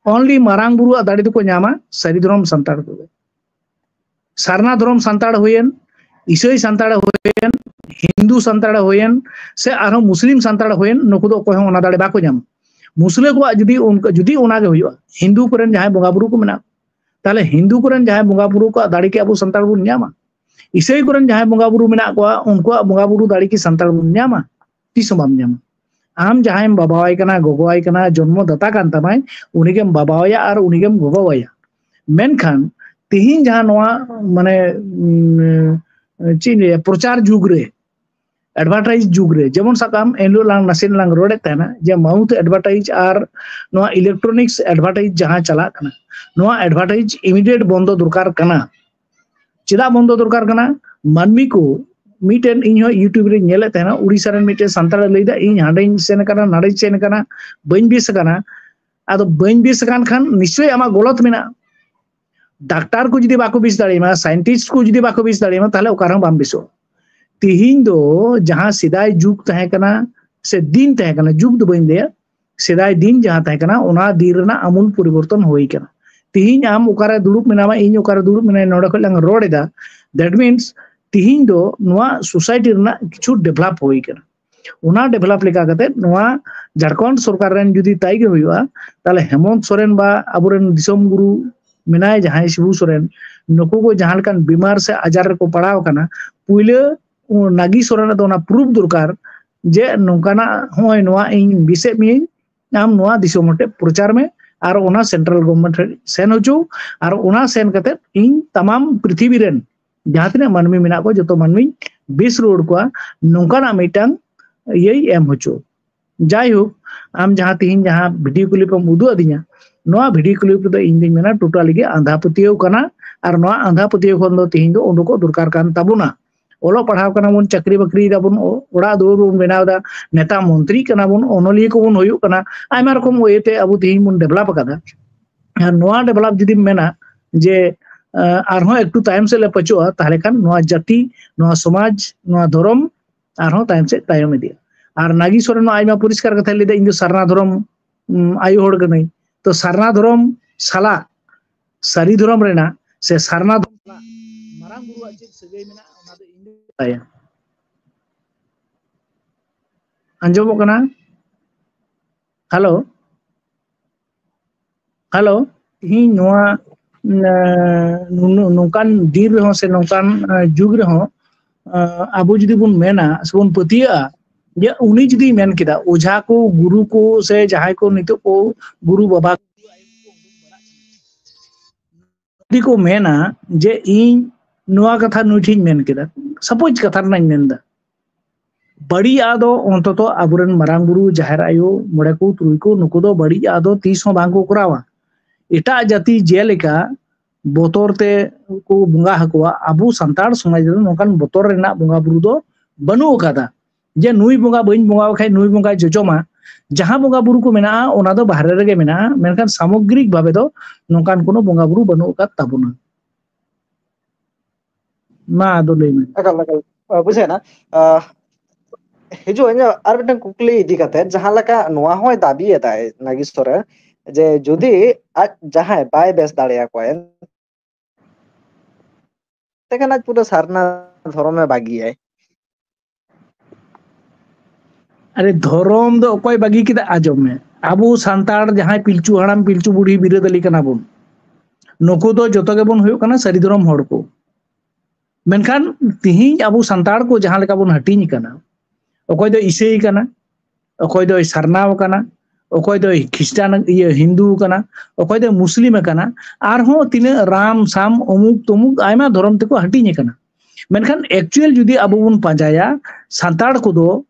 Only ᱢᱟᱨᱟᱝ ᱵᱩᱨᱩᱣᱟᱜ ᱫᱟᱲᱮ ᱫᱚᱠᱚ ᱧᱟᱢᱟ ᱥᱟᱹᱨᱤ ᱫᱷᱚᱨᱚᱢ ᱥᱟᱱᱛᱟᱲ ᱠᱚᱜᱮ᱾ ᱥᱟᱨᱱᱟ ᱫᱷᱚᱨᱚᱢ ᱥᱟᱱᱛᱟᱲ ᱦᱩᱭᱮᱱ, ᱤᱥᱟᱹᱭ ᱥᱟᱱᱛᱟᱲ ᱦᱩᱭᱮᱱ, ᱦᱤᱱᱫᱩ ᱥᱟᱱᱛᱟᱲ ᱦᱩᱭᱮᱱ, ᱥᱮ ᱟᱨᱦᱚᱸ ᱢᱩᱥᱞᱤᱢ ᱥᱟᱱᱛᱟᱲ ᱦᱩᱭᱮᱱ, ᱱᱩᱠᱩ ᱫᱚ ᱚᱠᱚᱭ ᱦᱚᱸ ᱚᱱᱟ ᱫᱟᱲᱮ ᱵᱟᱠᱚ ᱧᱟᱢᱟ᱾ ᱢᱩᱥᱞᱟᱹ ᱠᱚᱣᱟᱜ ᱡᱩᱫᱤ ᱚᱱᱠᱟ, ᱡᱩᱫᱤ ᱚᱱᱟᱜᱮ ᱦᱩᱭᱩᱜᱼᱟ, ᱦᱤᱱᱫᱩ ᱠᱚᱨᱮᱱ ᱡᱟᱦᱟᱸᱭ ᱵᱚᱸᱜᱟ ᱵᱩᱨᱩ ᱠᱚ ᱢᱮᱱᱟᱜ, ᱛᱟᱦᱞᱮ ᱦᱤᱱᱫᱩ ᱠᱚᱨᱮᱱ ᱡᱟᱦᱟᱸᱭ ᱵᱚᱸᱜᱟ ᱵᱩᱨᱩ ᱠᱚᱣᱟᱜ ᱫᱟᱲᱮ ᱠᱤ ᱟᱵᱚ ᱥᱟᱱᱛᱟᱲ ᱵᱚᱱ ᱧᱟᱢᱟ? ᱤᱥᱟᱹᱭ ᱠᱚᱨᱮᱱ ᱡᱟᱦᱟᱸᱭ ᱵᱚᱸᱜᱟ ᱵᱩᱨᱩ ᱢᱮᱱᱟᱜ ᱠᱚᱣᱟ, ᱩᱱᱠᱩᱣᱟᱜ ᱵᱚᱸᱜᱟ ᱵᱩᱨᱩ ᱫᱟᱲᱮ ᱠᱤ ᱥᱟᱱᱛᱟᱲ ᱵᱚᱱ ᱧᱟᱢᱟ? ᱛᱤᱥ ᱦᱚᱸ ᱵᱟᱢ ᱧᱟᱢᱟ᱾ ᱟᱢ ᱡᱟᱦᱟᱸᱭᱮᱢ ᱵᱟᱵᱟᱣᱟᱭ ᱠᱟᱱᱟ, ᱜᱚᱜᱚᱣᱟᱭ ᱠᱟᱱᱟ, ᱡᱚᱱᱢᱚ ᱫᱟᱛᱟ ᱠᱟᱱ ᱛᱟᱢᱟᱭ, ᱩᱱᱤᱜᱮᱢ ᱵᱟᱵᱟᱣᱟᱭᱟ ᱟᱨ ᱩᱱᱤᱜᱮᱢ ᱜᱚᱜᱚᱣᱟᱭᱟ᱾ ᱢᱮᱱᱠᱷᱟᱱ ᱛᱤᱦᱤᱧ ᱡᱟᱦᱟᱸ ᱱᱚᱣᱟ, ᱢᱟᱱᱮ, ᱩᱢ, ᱪᱮᱫ ᱤᱧ ᱞᱟᱹᱭᱟ, ᱯᱨᱚᱪᱟᱨ ᱡᱩᱜᱽ ᱨᱮ, ᱮᱰᱵᱷᱟᱨᱴᱟᱭᱤᱡᱽ ᱡᱩᱜᱽ ᱨᱮ, ᱡᱮᱢᱚᱱ ᱥᱟᱵ ᱠᱟᱜ ᱢᱮ, ᱮᱱᱦᱤᱞᱳᱜ ᱞᱟᱝ ᱱᱟᱥᱮ ᱞᱟᱝ ᱨᱚᱲᱮᱫ ᱛᱟᱦᱮᱱᱟ ᱡᱮ ᱢᱟᱣᱩᱛᱷ ᱮᱰᱵᱷᱟᱨᱴᱟᱭᱤᱡᱽ ᱟᱨ ᱱᱚᱣᱟ ᱤᱞᱮᱠᱴᱨᱚᱱᱤᱠᱥ ᱮᱰᱵᱷᱟᱨᱴᱟᱭᱤᱡᱽ ᱡᱟᱦᱟᱸ ᱪᱟᱞᱟᱜ ᱠᱟᱱᱟ, ᱱᱚᱣᱟ ᱮᱰᱵᱷᱟᱨᱴᱟᱭᱤᱡᱽ ᱤᱢᱤᱰᱤᱭᱮᱴ ᱵᱚᱱᱫᱚ ᱫᱚᱨᱠᱟᱨ ᱠᱟᱱᱟ᱾ ᱪᱮᱫᱟᱜ ᱵᱚᱱᱫᱚ ᱫᱚᱨᱠᱟᱨ ᱠᱟᱱᱟ? ᱢᱟᱹᱱᱢᱤ ᱠᱚ, ᱢᱤᱫᱴᱮᱱ ᱤᱧ ᱦᱚᱸ YouTube ᱨᱮᱧ ᱧᱮᱞᱮᱫ ᱛᱟᱦᱮᱱᱟ, ᱩᱲᱤᱥᱥᱟ ᱨᱮᱱ ᱢᱤᱫᱴᱮᱱ ᱥᱟᱱᱛᱟᱲᱮ ᱞᱟᱹᱭᱫᱟ, "ᱤᱧ ᱦᱟᱸᱰᱮᱧ ᱥᱮᱱ ᱟᱠᱟᱱᱟ, ᱱᱟᱰᱮᱧ ᱥᱮᱱ ᱟᱠᱟᱱᱟ, ᱵᱟᱹᱧ ᱵᱮᱥ ᱟᱠᱟᱱᱟ᱾" ᱟᱫᱚ ᱵᱟᱹᱧ ᱵᱮᱥ ᱟᱠᱟᱱ ᱠᱷᱟᱱ ᱱᱤᱥᱪᱳᱭ ᱟᱢᱟᱜ ᱜᱚᱞᱚᱛ ᱢᱮᱱᱟᱜᱼᱟ᱾ ᱰᱟᱠᱛᱟᱨ ᱠᱚ ᱡᱩᱫᱤ ᱵᱟᱠᱚ ᱵᱮᱥ ᱫᱟᱲᱮᱭᱟᱢᱟ, ᱥᱟᱭᱮᱱᱴᱤᱥᱴ ᱠᱚ ᱡᱩᱫᱤ ᱵᱟᱠᱚ ᱵᱮᱥ ᱫᱟᱲᱮᱭᱟᱢᱟ, ᱛᱟᱦᱞᱮ ᱚᱠᱟ ᱨᱮᱦᱚᱸ ᱵᱟᱢ ᱵᱮᱥᱚᱜᱼᱟ᱾ ᱛᱤᱦᱤᱧ ᱫᱚ ᱡᱟᱦᱟᱸ ᱥᱮᱫᱟᱭ ᱡᱩᱜᱽ ᱛᱟᱦᱮᱸ ᱠᱟᱱᱟ, ᱥᱮ ᱫᱤᱱ ᱛᱟᱦᱮᱸ ᱠᱟᱱᱟ, ᱡᱩᱜᱽ ᱫᱚ ᱵᱟᱹᱧ ᱞᱟᱹᱭᱟ, ᱥᱮᱫᱟᱭ ᱫᱤᱱ ᱡᱟᱦᱟᱸ ᱛᱟᱦᱮᱸ ᱠᱟᱱᱟ, ᱚᱱᱟ ᱫᱤᱱ ᱨᱮᱱᱟᱜ ᱟᱢᱩᱞ ᱯᱚᱨᱤᱵᱚᱨᱛᱚᱱ ᱦᱩᱭ ᱠᱟᱱᱟ᱾ ᱛᱤᱦᱤᱧ ᱟᱢ ᱚᱠᱟᱨᱮ ᱫᱩᱲᱩᱵ ᱢᱮᱱᱟᱢᱟ, ᱤᱧ ᱚᱠᱟᱨᱮ ᱫᱩᱲᱩᱵ ᱢᱮᱱᱟᱹᱧ, ᱱᱚᱰᱮ ᱠᱷᱚᱱ ᱞᱟᱝ ᱨᱚᱲ ᱮᱫᱟ, that means ᱛᱤᱦᱤᱧ ᱫᱚ ᱱᱚᱣᱟ society ᱨᱮᱱᱟᱜ ᱠᱤᱪᱷᱩ develop ᱦᱩᱭ ᱠᱟᱱᱟ᱾ ᱚᱱᱟ develop ᱞᱮᱠᱟ ᱠᱟᱛᱮ ᱱᱚᱣᱟ ᱡᱷᱟᱲᱠᱷᱚᱸᱰ ᱥᱚᱨᱠᱟᱨ ᱨᱮᱱ ᱡᱩᱫᱤ ᱛᱟᱭ ᱜᱮ ᱦᱩᱭᱩᱜᱼᱟ, ᱛᱟᱦᱞᱮ ᱦᱮᱢᱚᱱᱛ ᱥᱚᱨᱮᱱ ᱵᱟ ᱟᱵᱚᱨᱮᱱ ᱫᱤᱥᱚᱢ ᱜᱩᱨᱩ ᱢᱮᱱᱟᱭ ᱡᱟᱦᱟᱸᱭ ᱥᱤᱵᱩ ᱥᱚᱨᱮᱱ, ᱱᱩᱠᱩ ᱠᱚ ᱡᱟᱦᱟᱸ ᱞᱮᱠᱟᱱ ᱵᱤᱢᱟᱨ ᱥᱮ ᱟᱡᱟᱨ ᱨᱮᱠᱚ ᱯᱟᱲᱟᱣ ᱟᱠᱟᱱᱟ, ᱯᱩᱭᱞᱟᱹ ᱱᱟᱜᱤ ᱥᱚᱨᱮᱱ ᱫᱚ ᱚᱱᱟ proof ᱫᱚᱨᱠᱟᱨ ᱡᱮ ᱱᱚᱝᱠᱟᱱᱟᱜ ᱦᱚᱸᱜᱼᱚᱭ ᱱᱚᱣᱟ ᱤᱧ ᱵᱤᱥᱮᱫ ᱢᱤᱭᱟᱹᱧ, ᱟᱢ ᱱᱚᱣᱟ ᱫᱤᱥᱚᱢ ᱦᱚᱲ ᱴᱷᱮᱱ ᱯᱨᱚᱪᱟᱨ ᱢᱮ ᱟᱨ ᱚᱱᱟ central government ᱴᱷᱮᱱ ᱥᱮᱱ ᱦᱚᱪᱚ, ᱟᱨ ᱚᱱᱟ ᱥᱮᱱ ᱠᱟᱛᱮ ᱤᱧ ᱛᱟᱢᱟᱢ ᱯᱨᱤᱛᱷᱤᱵᱤ ᱨᱮᱱ ᱡᱟᱦᱟᱸ ᱛᱤᱱᱟᱹᱜ ᱢᱟᱹᱱᱢᱤ ᱢᱮᱱᱟᱜ ᱠᱚᱣᱟ ᱡᱚᱛᱚ ᱢᱟᱹᱱᱢᱤᱧ ᱵᱮᱥ ᱨᱩᱣᱟᱹᱲ ᱠᱚᱣᱟ, ᱱᱚᱝᱠᱟᱱᱟᱜ ᱢᱤᱫᱴᱟᱝ ᱤᱭᱟᱹᱭ ᱮᱢ ᱦᱚᱪᱚ᱾ ᱡᱟᱭᱦᱳᱠ, ᱟᱢ ᱡᱟᱦᱟᱸ ᱛᱤᱦᱤᱧ ᱡᱟᱦᱟᱸ video clip ᱮᱢ ᱩᱫᱩᱜ ᱟᱹᱫᱤᱧᱟ, ᱱᱚᱣᱟ video clip ᱨᱮᱫᱚ ᱤᱧ ᱫᱩᱧ ᱢᱮᱱᱟ totally ᱜᱮ ᱟᱸᱫᱷᱟ ᱯᱟᱹᱛᱭᱟᱹᱣ ᱠᱟᱱᱟ, ᱟᱨ ᱱᱚᱣᱟ ᱟᱸᱫᱷᱟ ᱯᱟᱹᱛᱭᱟᱹᱣ ᱠᱷᱚᱱ ᱫᱚ ᱛᱤᱦᱤᱧ ᱫᱚ ᱩᱰᱩᱠᱚᱜ ᱫᱚᱨᱠᱟᱨ ᱠᱟᱱ ᱛᱟᱵᱚᱱᱟ᱾ ᱚᱞᱚᱜ ᱯᱟᱲᱦᱟᱣ ᱠᱟᱱᱟ ᱵᱚᱱ, ᱪᱟᱹᱠᱨᱤ ᱵᱟᱹᱠᱨᱤᱭ ᱫᱟᱵᱚᱱ, ᱚ-, ᱚᱲᱟᱜ ᱫᱩᱣᱟᱹᱨ ᱵᱚᱱ ᱵᱮᱱᱟᱣ ᱮᱫᱟ, ᱱᱮᱛᱟ ᱢᱚᱱᱛᱨᱤ ᱠᱟᱱᱟ ᱵᱚᱱ, ᱚᱱᱚᱞᱤᱭᱟᱹ ᱠᱚᱵᱚᱱ ᱦᱩᱭᱩᱜ ᱠᱟᱱᱟ, ᱟᱭᱢᱟ ᱨᱚᱠᱚᱢ way ᱛᱮ ᱟᱵᱚ ᱛᱤᱦᱤᱧ ᱵᱚᱱ develop ᱟᱠᱟᱫᱟ᱾ ᱟᱨ ᱱᱚᱣᱟ develop ᱡᱩᱫᱤᱢ ᱢᱮᱱᱟ ᱡᱮ, ᱟᱸ, ᱟᱨᱦᱚᱸ ᱮᱠᱴᱩ ᱛᱟᱭᱚᱢ ᱥᱮᱫ ᱞᱮ ᱯᱟᱹᱪᱚᱜᱼᱟ, ᱛᱟᱦᱞᱮ ᱠᱷᱟᱱ ᱱᱚᱣᱟ ᱡᱟᱹᱛᱤ, ᱱᱚᱣᱟ ᱥᱚᱢᱟᱡᱽ, ᱱᱚᱣᱟ ᱫᱷᱚᱨᱚᱢ ᱟᱨᱦᱚᱸ ᱛᱟᱭᱚᱢ ᱥᱮᱫ ᱛᱟᱭᱚᱢ ᱤᱫᱤᱜᱼᱟ᱾ ᱟᱨ ᱱᱟᱜᱤ ᱥᱚᱨᱮᱱ ᱢᱟ ᱟᱡ ᱢᱟ ᱯᱚᱨᱤᱥᱠᱟᱨ ᱠᱟᱛᱷᱟᱭ ᱞᱟᱹᱭᱫᱟ, "ᱤᱧ ᱫᱚ ᱥᱟᱨᱱᱟ ᱫᱷᱚᱨᱚᱢ, ᱩᱢ, ᱟᱭᱳ ᱦᱚᱲ ᱠᱟᱹᱱᱟᱹᱧ᱾" ᱛᱚ ᱥᱟᱨᱱᱟ ᱫᱷᱚᱨᱚᱢ ᱥᱟᱞᱟᱜ, ᱥᱟᱹᱨᱤ ᱫᱷᱚᱨᱚᱢ ᱨᱮᱱᱟᱜ ᱥᱮ ᱥᱟᱨᱱᱟ ᱫᱷᱚᱨᱚᱢ ᱥᱟᱞᱟᱜ ᱢᱟᱨᱟᱝ ᱵᱩᱨᱩᱣᱟᱜ ᱪᱮᱫ ᱥᱟᱹᱜᱟᱹᱭ ᱢᱮᱱᱟᱜᱼᱟ, ᱚᱱᱟ ᱫᱚ ᱤᱧ ᱫᱚ ᱵᱟᱲᱟᱭᱟ᱾ ᱟᱸᱡᱚᱢᱚᱜ ᱠᱟᱱᱟ? ᱦᱮᱞᱳ? ᱦᱮᱞᱳ? ᱛᱤᱦᱤᱧ ᱱᱚᱣᱟ, ᱩᱸ, ᱱᱩᱱᱟᱹᱜ, ᱱᱚᱝᱠᱟᱱ ᱫᱤᱱ ᱨᱮᱦᱚᱸ ᱥᱮ ᱱᱚᱝᱠᱟᱱ, ᱮᱸ, ᱡᱩᱜᱽ ᱨᱮᱦᱚᱸ, ᱮᱸ, ᱟᱵᱚ ᱡᱩᱫᱤ ᱵᱚᱱ ᱢᱮᱱᱟ ᱥᱮᱵᱚᱱ ᱯᱟᱹᱛᱭᱟᱹᱜᱼᱟ ᱡᱮ ᱩᱱᱤ ᱡᱩᱫᱤᱭ ᱢᱮᱱ ᱠᱮᱫᱟ, ᱚᱡᱷᱟ ᱠᱚ, ᱜᱩᱨᱩ ᱠᱚ, ᱥᱮ ᱡᱟᱦᱟᱸᱭ ᱠᱚ ᱱᱤᱛᱚᱜ ᱠᱚ ᱜᱩᱨᱩ ᱵᱟᱵᱟ ᱡᱩᱫᱤ ᱠᱚ ᱢᱮᱱᱟ ᱡᱮ ᱤᱧ ᱱᱚᱣᱟ ᱠᱟᱛᱷᱟ ᱱᱩᱭ ᱴᱷᱮᱱ ᱤᱧ ᱢᱮᱱ ᱠᱮᱫᱟ, suppose ᱠᱟᱛᱷᱟ ᱨᱮᱱᱟᱜ ᱤᱧ ᱢᱮᱱᱫᱟ, ᱵᱟᱹᱲᱤᱡᱟᱜ ᱫᱚ ᱚᱱᱛᱚᱛᱚ ᱟᱵᱚᱨᱮᱱ ᱢᱟᱨᱟᱝ ᱵᱩᱨᱩ, ᱡᱟᱦᱮᱨ ᱟᱭᱳ, ᱢᱚᱬᱮ ᱠᱚ, ᱛᱩᱨᱩᱭ ᱠᱚ, ᱱᱩᱠᱩ ᱫᱚ ᱵᱟᱹᱲᱤᱡᱟᱜ ᱫᱚ ᱛᱤᱥ ᱦᱚᱸ ᱵᱟᱝ ᱠᱚ ᱠᱚᱨᱟᱣᱟ᱾ ᱮᱴᱟᱜ ᱡᱟᱹᱛᱤ ᱡᱮᱞᱮᱠᱟ ᱵᱚᱛᱚᱨ ᱛᱮ ᱠᱚ ᱵᱚᱸᱜᱟ ᱟᱠᱚᱣᱟ, ᱟᱵᱚ ᱥᱟᱱᱛᱟᱲ ᱥᱚᱢᱟᱡᱽ ᱨᱮ ᱱᱚᱝᱠᱟᱱ ᱵᱚᱛᱚᱨ ᱨᱮᱱᱟᱜ ᱵᱚᱸᱜᱟ ᱵᱩᱨᱩ ᱫᱚ ᱵᱟᱹᱱᱩᱜ ᱟᱠᱟᱫᱟ᱾ ᱡᱮ ᱱᱩᱭ ᱵᱚᱸᱜᱟ ᱵᱟᱹᱧ ᱵᱚᱸᱜᱟ ᱟᱭ ᱠᱷᱟᱡ ᱱᱩᱭ ᱵᱚᱸᱜᱟᱭ ᱡᱚᱡᱚᱢᱟ᱾ ᱡᱟᱦᱟᱸ ᱵᱚᱸᱜᱟ ᱵᱩᱨᱩ ᱠᱚ ᱢᱮᱱᱟᱜᱼᱟ, ᱚᱱᱟ ᱫᱚ ᱵᱟᱦᱨᱮ ᱨᱮᱜᱮ ᱢᱮᱱᱟᱜᱼᱟ, ᱢᱮᱱᱠᱷᱟᱱ ᱥᱟᱢᱚᱜᱽᱨᱤᱠ ᱵᱷᱟᱵᱮ ᱫᱚ ᱱᱚᱝᱠᱟᱱ ᱠᱳᱱᱳ ᱵᱚᱸᱜᱟ ᱵᱩᱨᱩ ᱵᱟᱹᱱᱩᱜ ᱟᱠᱟᱫ ᱛᱟᱵᱚᱱᱟ᱾ ᱢᱟ ᱟᱫᱚ ᱞᱟᱹᱭ ᱢᱮ᱾ ᱮᱠᱟᱞ, ᱮᱠᱟᱞ᱾ ᱵᱩᱡᱷᱟᱹᱣ ᱮᱱᱟ᱾ ᱟᱦ, ᱦᱤᱡᱩᱜ ᱤᱧᱟᱹᱜ ᱟᱨ ᱢᱤᱫᱴᱟᱝ ᱠᱩᱠᱞᱤ ᱤᱫᱤ ᱠᱟᱛᱮ, ᱡᱟᱦᱟᱸ ᱞᱮᱠᱟ ᱱᱚᱣᱟ ᱦᱚᱸᱭ ᱫᱟᱵᱤ ᱮᱫᱟᱭ ᱱᱟᱜᱮᱥ ᱥᱚᱨᱮᱱ, ᱡᱮ ᱡᱩᱫᱤ ᱟᱡ ᱡᱟᱦᱟᱸᱭ ᱵᱟᱭ ᱵᱮᱥ ᱫᱟᱲᱮᱭᱟᱠᱚᱣᱟ, ᱮᱱᱛᱮ ᱠᱷᱟᱱ ᱟᱡ ᱯᱩᱨᱟᱹ ᱥᱟᱨᱱᱟ ᱫᱷᱚᱨᱚᱢᱮ ᱵᱟᱹᱜᱤᱭᱟᱭ᱾ ᱟᱨᱮ, ᱫᱷᱚᱨᱚᱢ ᱫᱚ ᱚᱠᱚᱭ ᱵᱟᱹᱜᱤ ᱠᱮᱫᱟ? ᱟᱸᱡᱚᱢ ᱢᱮ, ᱟᱵᱚ ᱥᱟᱱᱛᱟᱲ ᱡᱟᱦᱟᱸᱭ ᱯᱤᱞᱪᱩ ᱦᱟᱲᱟᱢ ᱯᱤᱞᱪᱩ ᱵᱩᱲᱦᱤ ᱵᱤᱨᱟᱹᱫᱟᱹᱞᱤ ᱠᱟᱱᱟ ᱵᱚᱱ, ᱱᱩᱠᱩ ᱫᱚ ᱡᱚᱛᱚ ᱜᱮᱵᱚᱱ ᱦᱩᱭᱩᱜ ᱠᱟᱱᱟ ᱥᱟᱹᱨᱤ ᱫᱷᱚᱨᱚᱢ ᱦᱚᱲ ᱠᱚ᱾ ᱢᱮᱱᱠᱷᱟᱱ ᱛᱤᱦᱤᱧ ᱟᱵᱚ ᱥᱟᱱᱛᱟᱲ ᱠᱚ ᱡᱟᱦᱟᱸ ᱞᱮᱠᱟ ᱵᱚᱱ ᱦᱟᱹᱴᱤᱧ ᱠᱟᱱᱟ, ᱚᱠᱚᱭ ᱫᱚ ᱤᱥᱟᱹᱭ ᱠᱟᱱᱟ, ᱚᱠᱚᱭ ᱫᱚᱭ ᱥᱟᱨᱱᱟᱣ ᱠᱟᱱᱟ, ᱚᱠᱚᱭ ᱫᱚᱭ ᱠᱷᱨᱤᱥᱴᱟᱱ, ᱤᱭᱟᱹ, ᱦᱤᱱᱫᱩ ᱠᱟᱱᱟ, ᱚᱠᱚᱭ ᱫᱚᱭ ᱢᱩᱥᱞᱤᱢ ᱠᱟᱱᱟ, ᱟᱨᱦᱚᱸ ᱛᱤᱱᱟᱹᱜ ᱨᱟᱢ ᱥᱟᱢ ᱚᱢᱩᱠ ᱛᱚᱢᱩᱠ ᱟᱭᱢᱟ ᱫᱷᱚᱨᱚᱢ ᱛᱮᱠᱚ ᱦᱟᱹᱴᱤᱧ ᱟᱠᱟᱱᱟ᱾ ᱢᱮᱱᱠᱷᱟᱱ actual ᱡᱩᱫᱤ ᱟᱵᱚ ᱵᱚᱱ ᱯᱟᱸᱡᱟᱭᱟ, ᱥᱟᱱᱛᱟᱲ ᱠᱚᱫᱚ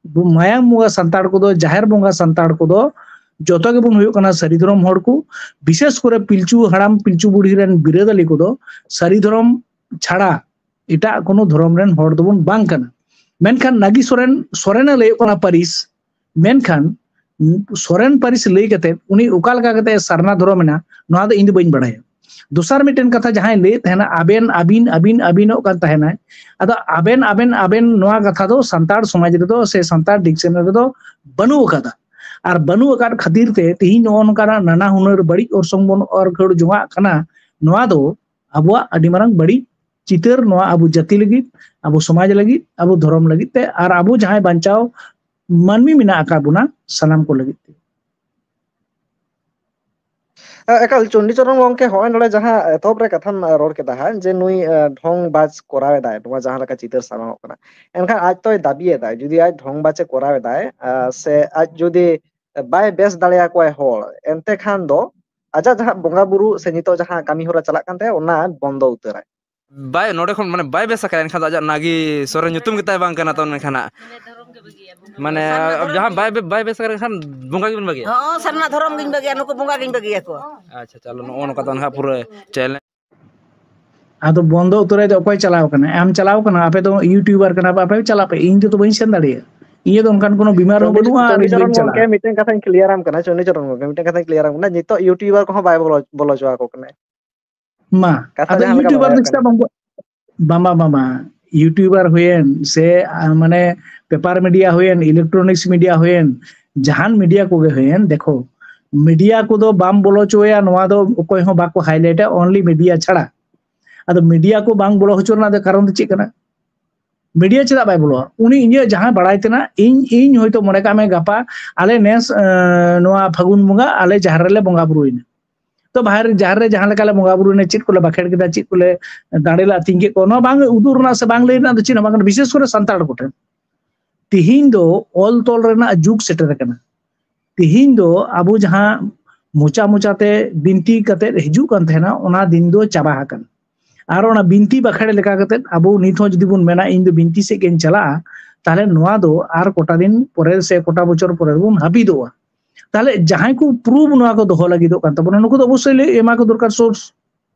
ᱢᱟᱭᱟᱢ ᱵᱚᱸᱜᱟ ᱥᱟᱱᱛᱟᱲ ᱠᱚᱫᱚ, ᱡᱟᱦᱮᱨ ᱵᱚᱸᱜᱟ ᱥᱟᱱᱛᱟᱲ ᱠᱚᱫᱚ ᱡᱚᱛᱚ ᱜᱮᱵᱚᱱ ᱦᱩᱭᱩᱜ ᱠᱟᱱᱟ ᱥᱟᱹᱨᱤ ᱫᱷᱚᱨᱚᱢ ᱦᱚᱲ ᱠᱚ᱾ ᱵᱤᱥᱮᱥ ᱠᱚᱨᱮ ᱯᱤᱞᱪᱩ ᱦᱟᱲᱟᱢ ᱯᱤᱞᱪᱩ ᱵᱩᱲᱦᱤ ᱨᱮᱱ ᱵᱤᱨᱟᱹᱫᱟᱹᱞᱤ ᱠᱚᱫᱚ ᱥᱟᱹᱨᱤ ᱫᱷᱚᱨᱚᱢ ᱪᱷᱟᱲᱟ ᱮᱴᱟᱜ ᱠᱳᱱᱳ ᱫᱷᱚᱨᱚᱢ ᱨᱮᱱ ᱦᱚᱲ ᱫᱚᱵᱚᱱ ᱵᱟᱝ ᱠᱟᱱᱟ᱾ ᱢᱮᱱᱠᱷᱟᱱ ᱱᱟᱜᱤ ᱥᱚᱨᱮᱱ, ᱥᱚᱨᱮᱱᱮ ᱞᱟᱹᱭᱚᱜ ᱠᱟᱱᱟ ᱯᱟᱹᱨᱤᱥ, ᱢᱮᱱᱠᱷᱟᱱ ᱥᱚᱨᱮᱱ ᱯᱟᱹᱨᱤᱥ ᱞᱟᱹᱭ ᱠᱟᱛᱮ ᱩᱱᱤ ᱚᱠᱟ ᱞᱮᱠᱟ ᱠᱟᱛᱮ ᱥᱟᱨᱱᱟ ᱫᱷᱚᱨᱚᱢ ᱮᱱᱟ, ᱱᱚᱣᱟ ᱫᱚ ᱤᱧ ᱫᱚ ᱵᱟᱹᱧ ᱵᱟᱲᱟᱭᱟ᱾ ᱫᱚᱥᱟᱨ ᱢᱤᱫᱴᱮᱱ ᱠᱟᱛᱷᱟ ᱡᱟᱦᱟᱸᱭ ᱞᱟᱹᱭᱮᱫ ᱛᱟᱦᱮᱱᱟ, ᱟᱵᱮᱱ, ᱟᱹᱵᱤᱱ, ᱟᱹᱵᱤᱱ, ᱟᱹᱵᱤᱱᱚᱜ ᱠᱟᱱ ᱛᱟᱦᱮᱱᱟᱭ, ᱟᱫᱚ ᱟᱵᱮᱱ, ᱟᱵᱮᱱ, ᱟᱵᱮᱱ ᱱᱚᱣᱟ ᱠᱟᱛᱷᱟ ᱫᱚ ᱥᱟᱱᱛᱟᱲ ᱥᱚᱢᱟᱡᱽ ᱨᱮᱫᱚ ᱥᱮ ᱥᱟᱱᱛᱟᱲ dictionary ᱨᱮᱫᱚ ᱵᱟᱹᱱᱩᱜ ᱟᱠᱟᱫᱟ᱾ ᱟᱨ ᱵᱟᱹᱱᱩᱜ ᱟᱠᱟᱫ ᱠᱷᱟᱹᱛᱤᱨ ᱛᱮ ᱛᱮᱦᱤᱧ ᱱᱚᱜᱼᱚ ᱱᱚᱝᱠᱟᱱᱟᱜ ᱱᱟᱱᱟ ᱦᱩᱱᱟᱹᱨ ᱵᱟᱹᱲᱤᱡ ᱚᱨᱥᱚᱝ ᱵᱚᱱ ᱚᱨ ᱠᱷᱟᱹᱲ ᱡᱚᱝᱟᱜ ᱠᱟᱱᱟ᱾ ᱱᱚᱣᱟ ᱫᱚ ᱟᱵᱚᱣᱟᱜ ᱟᱹᱰᱤ ᱢᱟᱨᱟᱝ ᱵᱟᱹᱲᱤᱡ ᱪᱤᱛᱟᱹᱨ, ᱱᱚᱣᱟ ᱟᱵᱚ ᱡᱟᱹᱛᱤ ᱞᱟᱹᱜᱤᱫ, ᱟᱵᱚ ᱥᱚᱢᱟᱡᱽ ᱞᱟᱹᱜᱤᱫ, ᱟᱵᱚ ᱫᱷᱚᱨᱚᱢ ᱞᱟᱹᱜᱤᱫ ᱛᱮ, ᱟᱨ ᱟᱵᱚ ᱡᱟᱦᱟᱸᱭ ᱵᱟᱧᱪᱟᱣ ᱢᱟᱹᱱᱢᱤ ᱢᱮᱱᱟᱜ ᱟᱠᱟᱫ ᱵᱚᱱᱟ ᱥᱟᱱᱟᱢ ᱠᱚ ᱞᱟᱹᱜᱤᱫ ᱛᱮ᱾ ᱮ, ᱮᱠᱟᱞ, ᱪᱚᱱᱰᱤᱪᱚᱨᱚᱱ ᱜᱚᱢᱠᱮ, ᱦᱚᱸᱜᱼᱚᱭ ᱱᱚᱰᱮ ᱡᱟᱦᱟᱸ ᱮᱛᱚᱦᱚᱵ ᱨᱮ ᱠᱟᱛᱷᱟᱢ, ᱮ, ᱨᱚᱲ ᱠᱮᱫᱟ ᱦᱟᱸᱜ, ᱡᱮ ᱱᱩᱭ, ᱮ, ᱰᱷᱚᱝ ᱵᱟᱡᱽ ᱠᱚᱨᱟᱣ ᱮᱫᱟᱭ, ᱱᱚᱣᱟ ᱡᱟᱦᱟᱸ ᱞᱮᱠᱟ ᱪᱤᱛᱟᱹᱨ ᱥᱟᱢᱟᱝᱚᱜ ᱠᱟᱱᱟ, ᱮᱱᱠᱷᱟᱱ ᱟᱡ ᱛᱚᱭ ᱫᱟᱵᱤ ᱮᱫᱟᱭ, ᱡᱩᱫᱤ ᱟᱡ ᱰᱷᱚᱝ ᱵᱟᱡᱽ ᱮ ᱠᱚᱨᱟᱣ ᱮᱫᱟᱭ, ᱟ, ᱥᱮ ᱟᱡ ᱡᱩᱫᱤ ᱵᱟᱭ ᱵᱮᱥ ᱫᱟᱲᱮᱭᱟᱠᱚᱣᱟᱭ ᱦᱚᱲ, ᱮᱱᱛᱮ ᱠᱷᱟᱱ ᱫᱚ ᱟᱡᱟᱜ ᱡᱟᱦᱟᱸ ᱵᱚᱸᱜᱟ ᱵᱩᱨᱩ ᱥᱮ ᱱᱤᱛᱚᱜ ᱡᱟᱦᱟᱸ ᱠᱟᱹᱢᱤ ᱦᱚᱨᱟ ᱪᱟᱞᱟᱜ ᱠᱟᱱ ᱛᱟᱭᱟ, ᱚᱱᱟ ᱵᱚᱱᱫᱚ ᱩᱛᱟᱹᱨᱟᱭ᱾ ᱵᱟᱭ, ᱱᱚᱰᱮ ᱠᱷᱚᱱ ᱢᱟᱱᱮ ᱵᱟᱭ ᱵᱮᱥ ᱟᱠᱟᱱᱟ, ᱮᱱᱠᱷᱟᱱ ᱫᱚ ᱟᱡᱟᱜ ᱱᱟᱜᱤ ᱥᱚᱨᱮᱱ ᱧᱩᱛᱩᱢ ᱜᱮᱛᱟᱭ ᱵᱟᱝ ᱠᱟᱱᱟ, ᱛᱚ ᱮᱱᱠᱷᱟᱱ ᱦᱟᱸᱜ ᱢᱟᱱᱮ ᱡᱟᱦᱟᱸ ᱵᱟᱭ ᱵᱮ-, ᱵᱟᱭ ᱵᱮᱥ ᱟᱠᱟᱱ ᱠᱷᱟᱱ ᱵᱚᱸᱜᱟ ᱜᱮᱵᱤᱱ ᱵᱟᱹᱜᱤᱭᱟ? ᱦᱚᱸ, ᱥᱟᱨᱱᱟ ᱫᱷᱚᱨᱚᱢ ᱜᱤᱧ ᱵᱟᱹᱜᱤᱭᱟ, ᱱᱩᱠᱩ ᱵᱚᱸᱜᱟ ᱜᱤᱧ ᱵᱟᱹᱜᱤᱭᱟᱠᱚᱣᱟ᱾ ᱟᱪᱪᱷᱟ, ᱪᱚᱞᱚ, ᱱᱚᱜᱼᱚ ᱱᱚᱝᱠᱟ ᱫᱚ ᱱᱟᱦᱟᱜ ᱯᱩᱨᱟᱹ challenge᱾ ᱟᱫᱚ ᱵᱚᱱᱫᱚ ᱩᱛᱟᱹᱨᱟᱭ ᱫᱚ ᱚᱠᱚᱭ ᱪᱟᱞᱟᱣ ᱠᱟᱱᱟ? ᱟᱢ ᱪᱟᱞᱟᱣ ᱠᱟᱱᱟ, ᱟᱯᱮ ᱫᱚ YouTuber ᱠᱟᱱᱟ ᱯᱮ, ᱟᱯᱮ ᱪᱟᱞᱟᱜ ᱯᱮ, ᱤᱧ ᱫᱚ ᱛᱚ ᱵᱟᱹᱧ ᱥᱮᱱ ᱫᱟᱲᱮᱭᱟᱜᱼᱟ᱾ ᱤᱧᱟᱹᱜ ᱫᱚ ᱚᱱᱠᱟᱱ ᱠᱳᱱᱳ ᱵᱤᱢᱟᱨ ᱦᱚᱸ ᱵᱟᱹᱱᱩᱜᱼᱟ ᱟᱨ ᱤᱧ ᱵᱟᱹᱧ ᱪᱟᱞᱟᱜᱼᱟ᱾ ᱜᱚᱢᱠᱮ, ᱢᱤᱫᱴᱮᱱ ᱠᱟᱛᱷᱟᱧ clear ᱟᱢ ᱠᱟᱱᱟ, ᱪᱚᱱᱰᱤᱪᱚᱨᱚᱱ ᱜᱚᱢᱠᱮ, ᱢᱤᱫᱴᱮᱱ ᱠᱟᱛᱷᱟᱧ clear ᱟᱢ ᱠᱟᱱᱟ, ᱱᱤᱛᱚᱜ YouTuber ᱠᱚᱦᱚᱸ ᱵᱟᱭ ᱵᱚᱞᱚ, ᱵᱚᱞᱚ ᱦᱚᱪᱚ ᱟᱠᱚ ᱠᱟᱱᱟᱭ᱾ ᱢᱟ, ᱠᱟᱛᱷᱟ ᱟᱫᱚ ᱡᱟᱦᱟᱸ ᱞᱮᱠᱟ YouTuber ᱵᱟᱲᱟᱭᱚᱜ ᱫᱚ ᱪᱮᱫᱟᱜ ᱠᱟᱱᱟ᱾ ᱵᱟᱝ ᱠᱚ, ᱵᱟᱝ, ᱵᱟᱝ, ᱵᱟᱝ, YouTuber ᱦᱩᱭᱮᱱ ᱥᱮ ᱢᱟᱱᱮ ᱯᱮᱯᱟᱨ ᱢᱤᱰᱤᱭᱟ ᱦᱩᱭᱮᱱ, ᱤᱞᱮᱠᱴᱨᱚᱱᱤᱠᱥ ᱢᱤᱰᱤᱭᱟ ᱦᱩᱭᱮᱱ, ᱡᱟᱦᱟᱱ ᱢᱤᱰᱤᱭᱟ ᱠᱚᱜᱮ ᱦᱩᱭᱮᱱ, ᱫᱮᱠᱷᱚ, ᱢᱤᱰᱤᱭᱟ ᱠᱚᱫᱚ ᱵᱟᱢ ᱵᱚᱞᱚ ᱦᱚᱪᱚᱭᱟ, ᱱᱚᱣᱟ ᱫᱚ ᱚᱠᱚᱭ ᱦᱚᱸ ᱵᱟᱠᱚ ᱦᱟᱭᱞᱟᱭᱤᱴᱟ, ᱚᱱᱞᱤ ᱢᱤᱰᱤᱭᱟ ᱪᱷᱟᱲᱟ᱾ ᱟᱫᱚ ᱢᱤᱰᱤᱭᱟ ᱠᱚ ᱵᱟᱝ ᱵᱚᱞᱚ ᱦᱚᱪᱚ ᱨᱮᱱᱟᱜ ᱫᱚ ᱠᱟᱨᱚᱱ ᱫᱚ ᱪᱮᱫ ᱠᱟᱱᱟ? ᱢᱤᱰᱤᱭᱟ ᱪᱮᱫᱟᱜ ᱵᱟᱭ ᱵᱚᱞᱚᱜᱼᱟ? ᱩᱱᱤ ᱤᱧᱟᱹᱜ ᱡᱟᱦᱟᱸ ᱵᱟᱲᱟᱭ ᱛᱮᱱᱟᱜ, ᱤᱧ ᱤᱧ ᱦᱚᱭᱛᱳ ᱢᱚᱱᱮ ᱠᱟᱜ ᱢᱮ ᱜᱟᱯᱟ ᱟᱞᱮ ᱱᱮᱥ ᱱᱚᱣᱟ ᱯᱷᱟᱹᱜᱩᱱ ᱵᱚᱸᱜᱟ ᱟᱞᱮ ᱡᱟᱦᱮᱨ ᱨᱮᱞᱮ ᱵᱚᱸᱜᱟ ᱵᱩᱨᱩᱭᱮᱱᱟ᱾ ᱛᱚ ᱵᱟᱦᱮᱨ ᱡᱟᱦᱮᱨ ᱨᱮ ᱡᱟᱦᱟᱸ ᱞᱮᱠᱟ ᱞᱮ ᱵᱚᱸᱜᱟ ᱵᱩᱨᱩᱭᱮᱱᱟ, ᱪᱮᱫ ᱠᱚᱞᱮ ᱵᱟᱠᱷᱮᱲ ᱠᱮᱫᱟ, ᱪᱮᱫ ᱠᱚᱞᱮ ᱫᱟᱲᱮ ᱞᱮ ᱟᱹᱛᱤᱧ ᱠᱮᱫ ᱠᱚᱣᱟ, ᱱᱚᱣᱟ ᱵᱟᱝ ᱩᱫᱩᱜ ᱨᱮᱱᱟᱜ ᱥᱮ ᱵᱟᱝ ᱞᱟᱹᱭ ᱨᱮᱱᱟᱜ ᱫᱚ ᱪᱮᱫ ᱦᱚᱸ ᱵᱟᱝ ᱠᱟᱱᱟ, ᱵᱤᱥᱮᱥ ᱠᱚᱨᱮ ᱥᱟᱱᱛᱟᱲ ᱠᱚᱴᱷᱮᱱ᱾ ᱛᱤᱦᱤᱧ ᱫᱚ ᱚᱞ ᱛᱚᱞ ᱨᱮᱱᱟᱜ ᱡᱩᱜᱽ ᱥᱮᱴᱮᱨ ᱟᱠᱟᱱᱟ᱾ ᱛᱤᱦᱤᱧ ᱫᱚ ᱟᱵᱚ ᱡᱟᱦᱟᱸ ᱢᱚᱪᱟ ᱢᱚᱪᱟᱛᱮ ᱵᱤᱱᱛᱤ ᱠᱟᱛᱮ ᱦᱤᱡᱩᱜ ᱠᱟᱱ ᱛᱟᱦᱮᱱᱟ, ᱚᱱᱟ ᱫᱤᱱ ᱫᱚ ᱪᱟᱵᱟ ᱟᱠᱟᱱᱟ᱾ ᱟᱨ ᱚᱱᱟ ᱵᱤᱱᱛᱤ ᱵᱟᱠᱷᱮᱲ ᱞᱮᱠᱟ ᱠᱟᱛᱮ ᱟᱵᱚ ᱱᱤᱛ ᱦᱚᱸ ᱡᱩᱫᱤ ᱵᱚᱱ ᱢᱮᱱᱟ, "ᱤᱧ ᱫᱚ ᱵᱤᱱᱛᱤ ᱥᱮᱫ ᱜᱮᱧ ᱪᱟᱞᱟᱜᱼᱟ", ᱛᱟᱦᱞᱮ ᱱᱚᱣᱟ ᱫᱚ ᱟᱨ ᱠᱚᱴᱟ ᱫᱤᱱ ᱯᱚᱨᱮ ᱥᱮ ᱠᱚᱴᱟ ᱵᱚᱪᱷᱚᱨ ᱯᱚᱨᱮ ᱵᱚᱱ ᱦᱟᱹᱯᱤᱫᱚᱜᱼᱟ᱾ ᱛᱟᱦᱞᱮ ᱡᱟᱦᱟᱸᱭ ᱠᱚ ᱯᱨᱩᱯᱷ ᱱᱚᱣᱟ ᱠᱚ ᱫᱚᱦᱚ ᱞᱟᱹᱜᱤᱫᱚᱜ ᱠᱟᱱ ᱛᱟᱵᱚᱱᱟ, ᱱᱩᱠᱩ ᱫᱚ ᱚᱵᱚᱥᱥᱳᱭ ᱞᱟᱹᱭ ᱮᱢᱟ ᱠᱚ ᱫᱚᱨᱠᱟᱨ ᱥᱳᱨᱥ,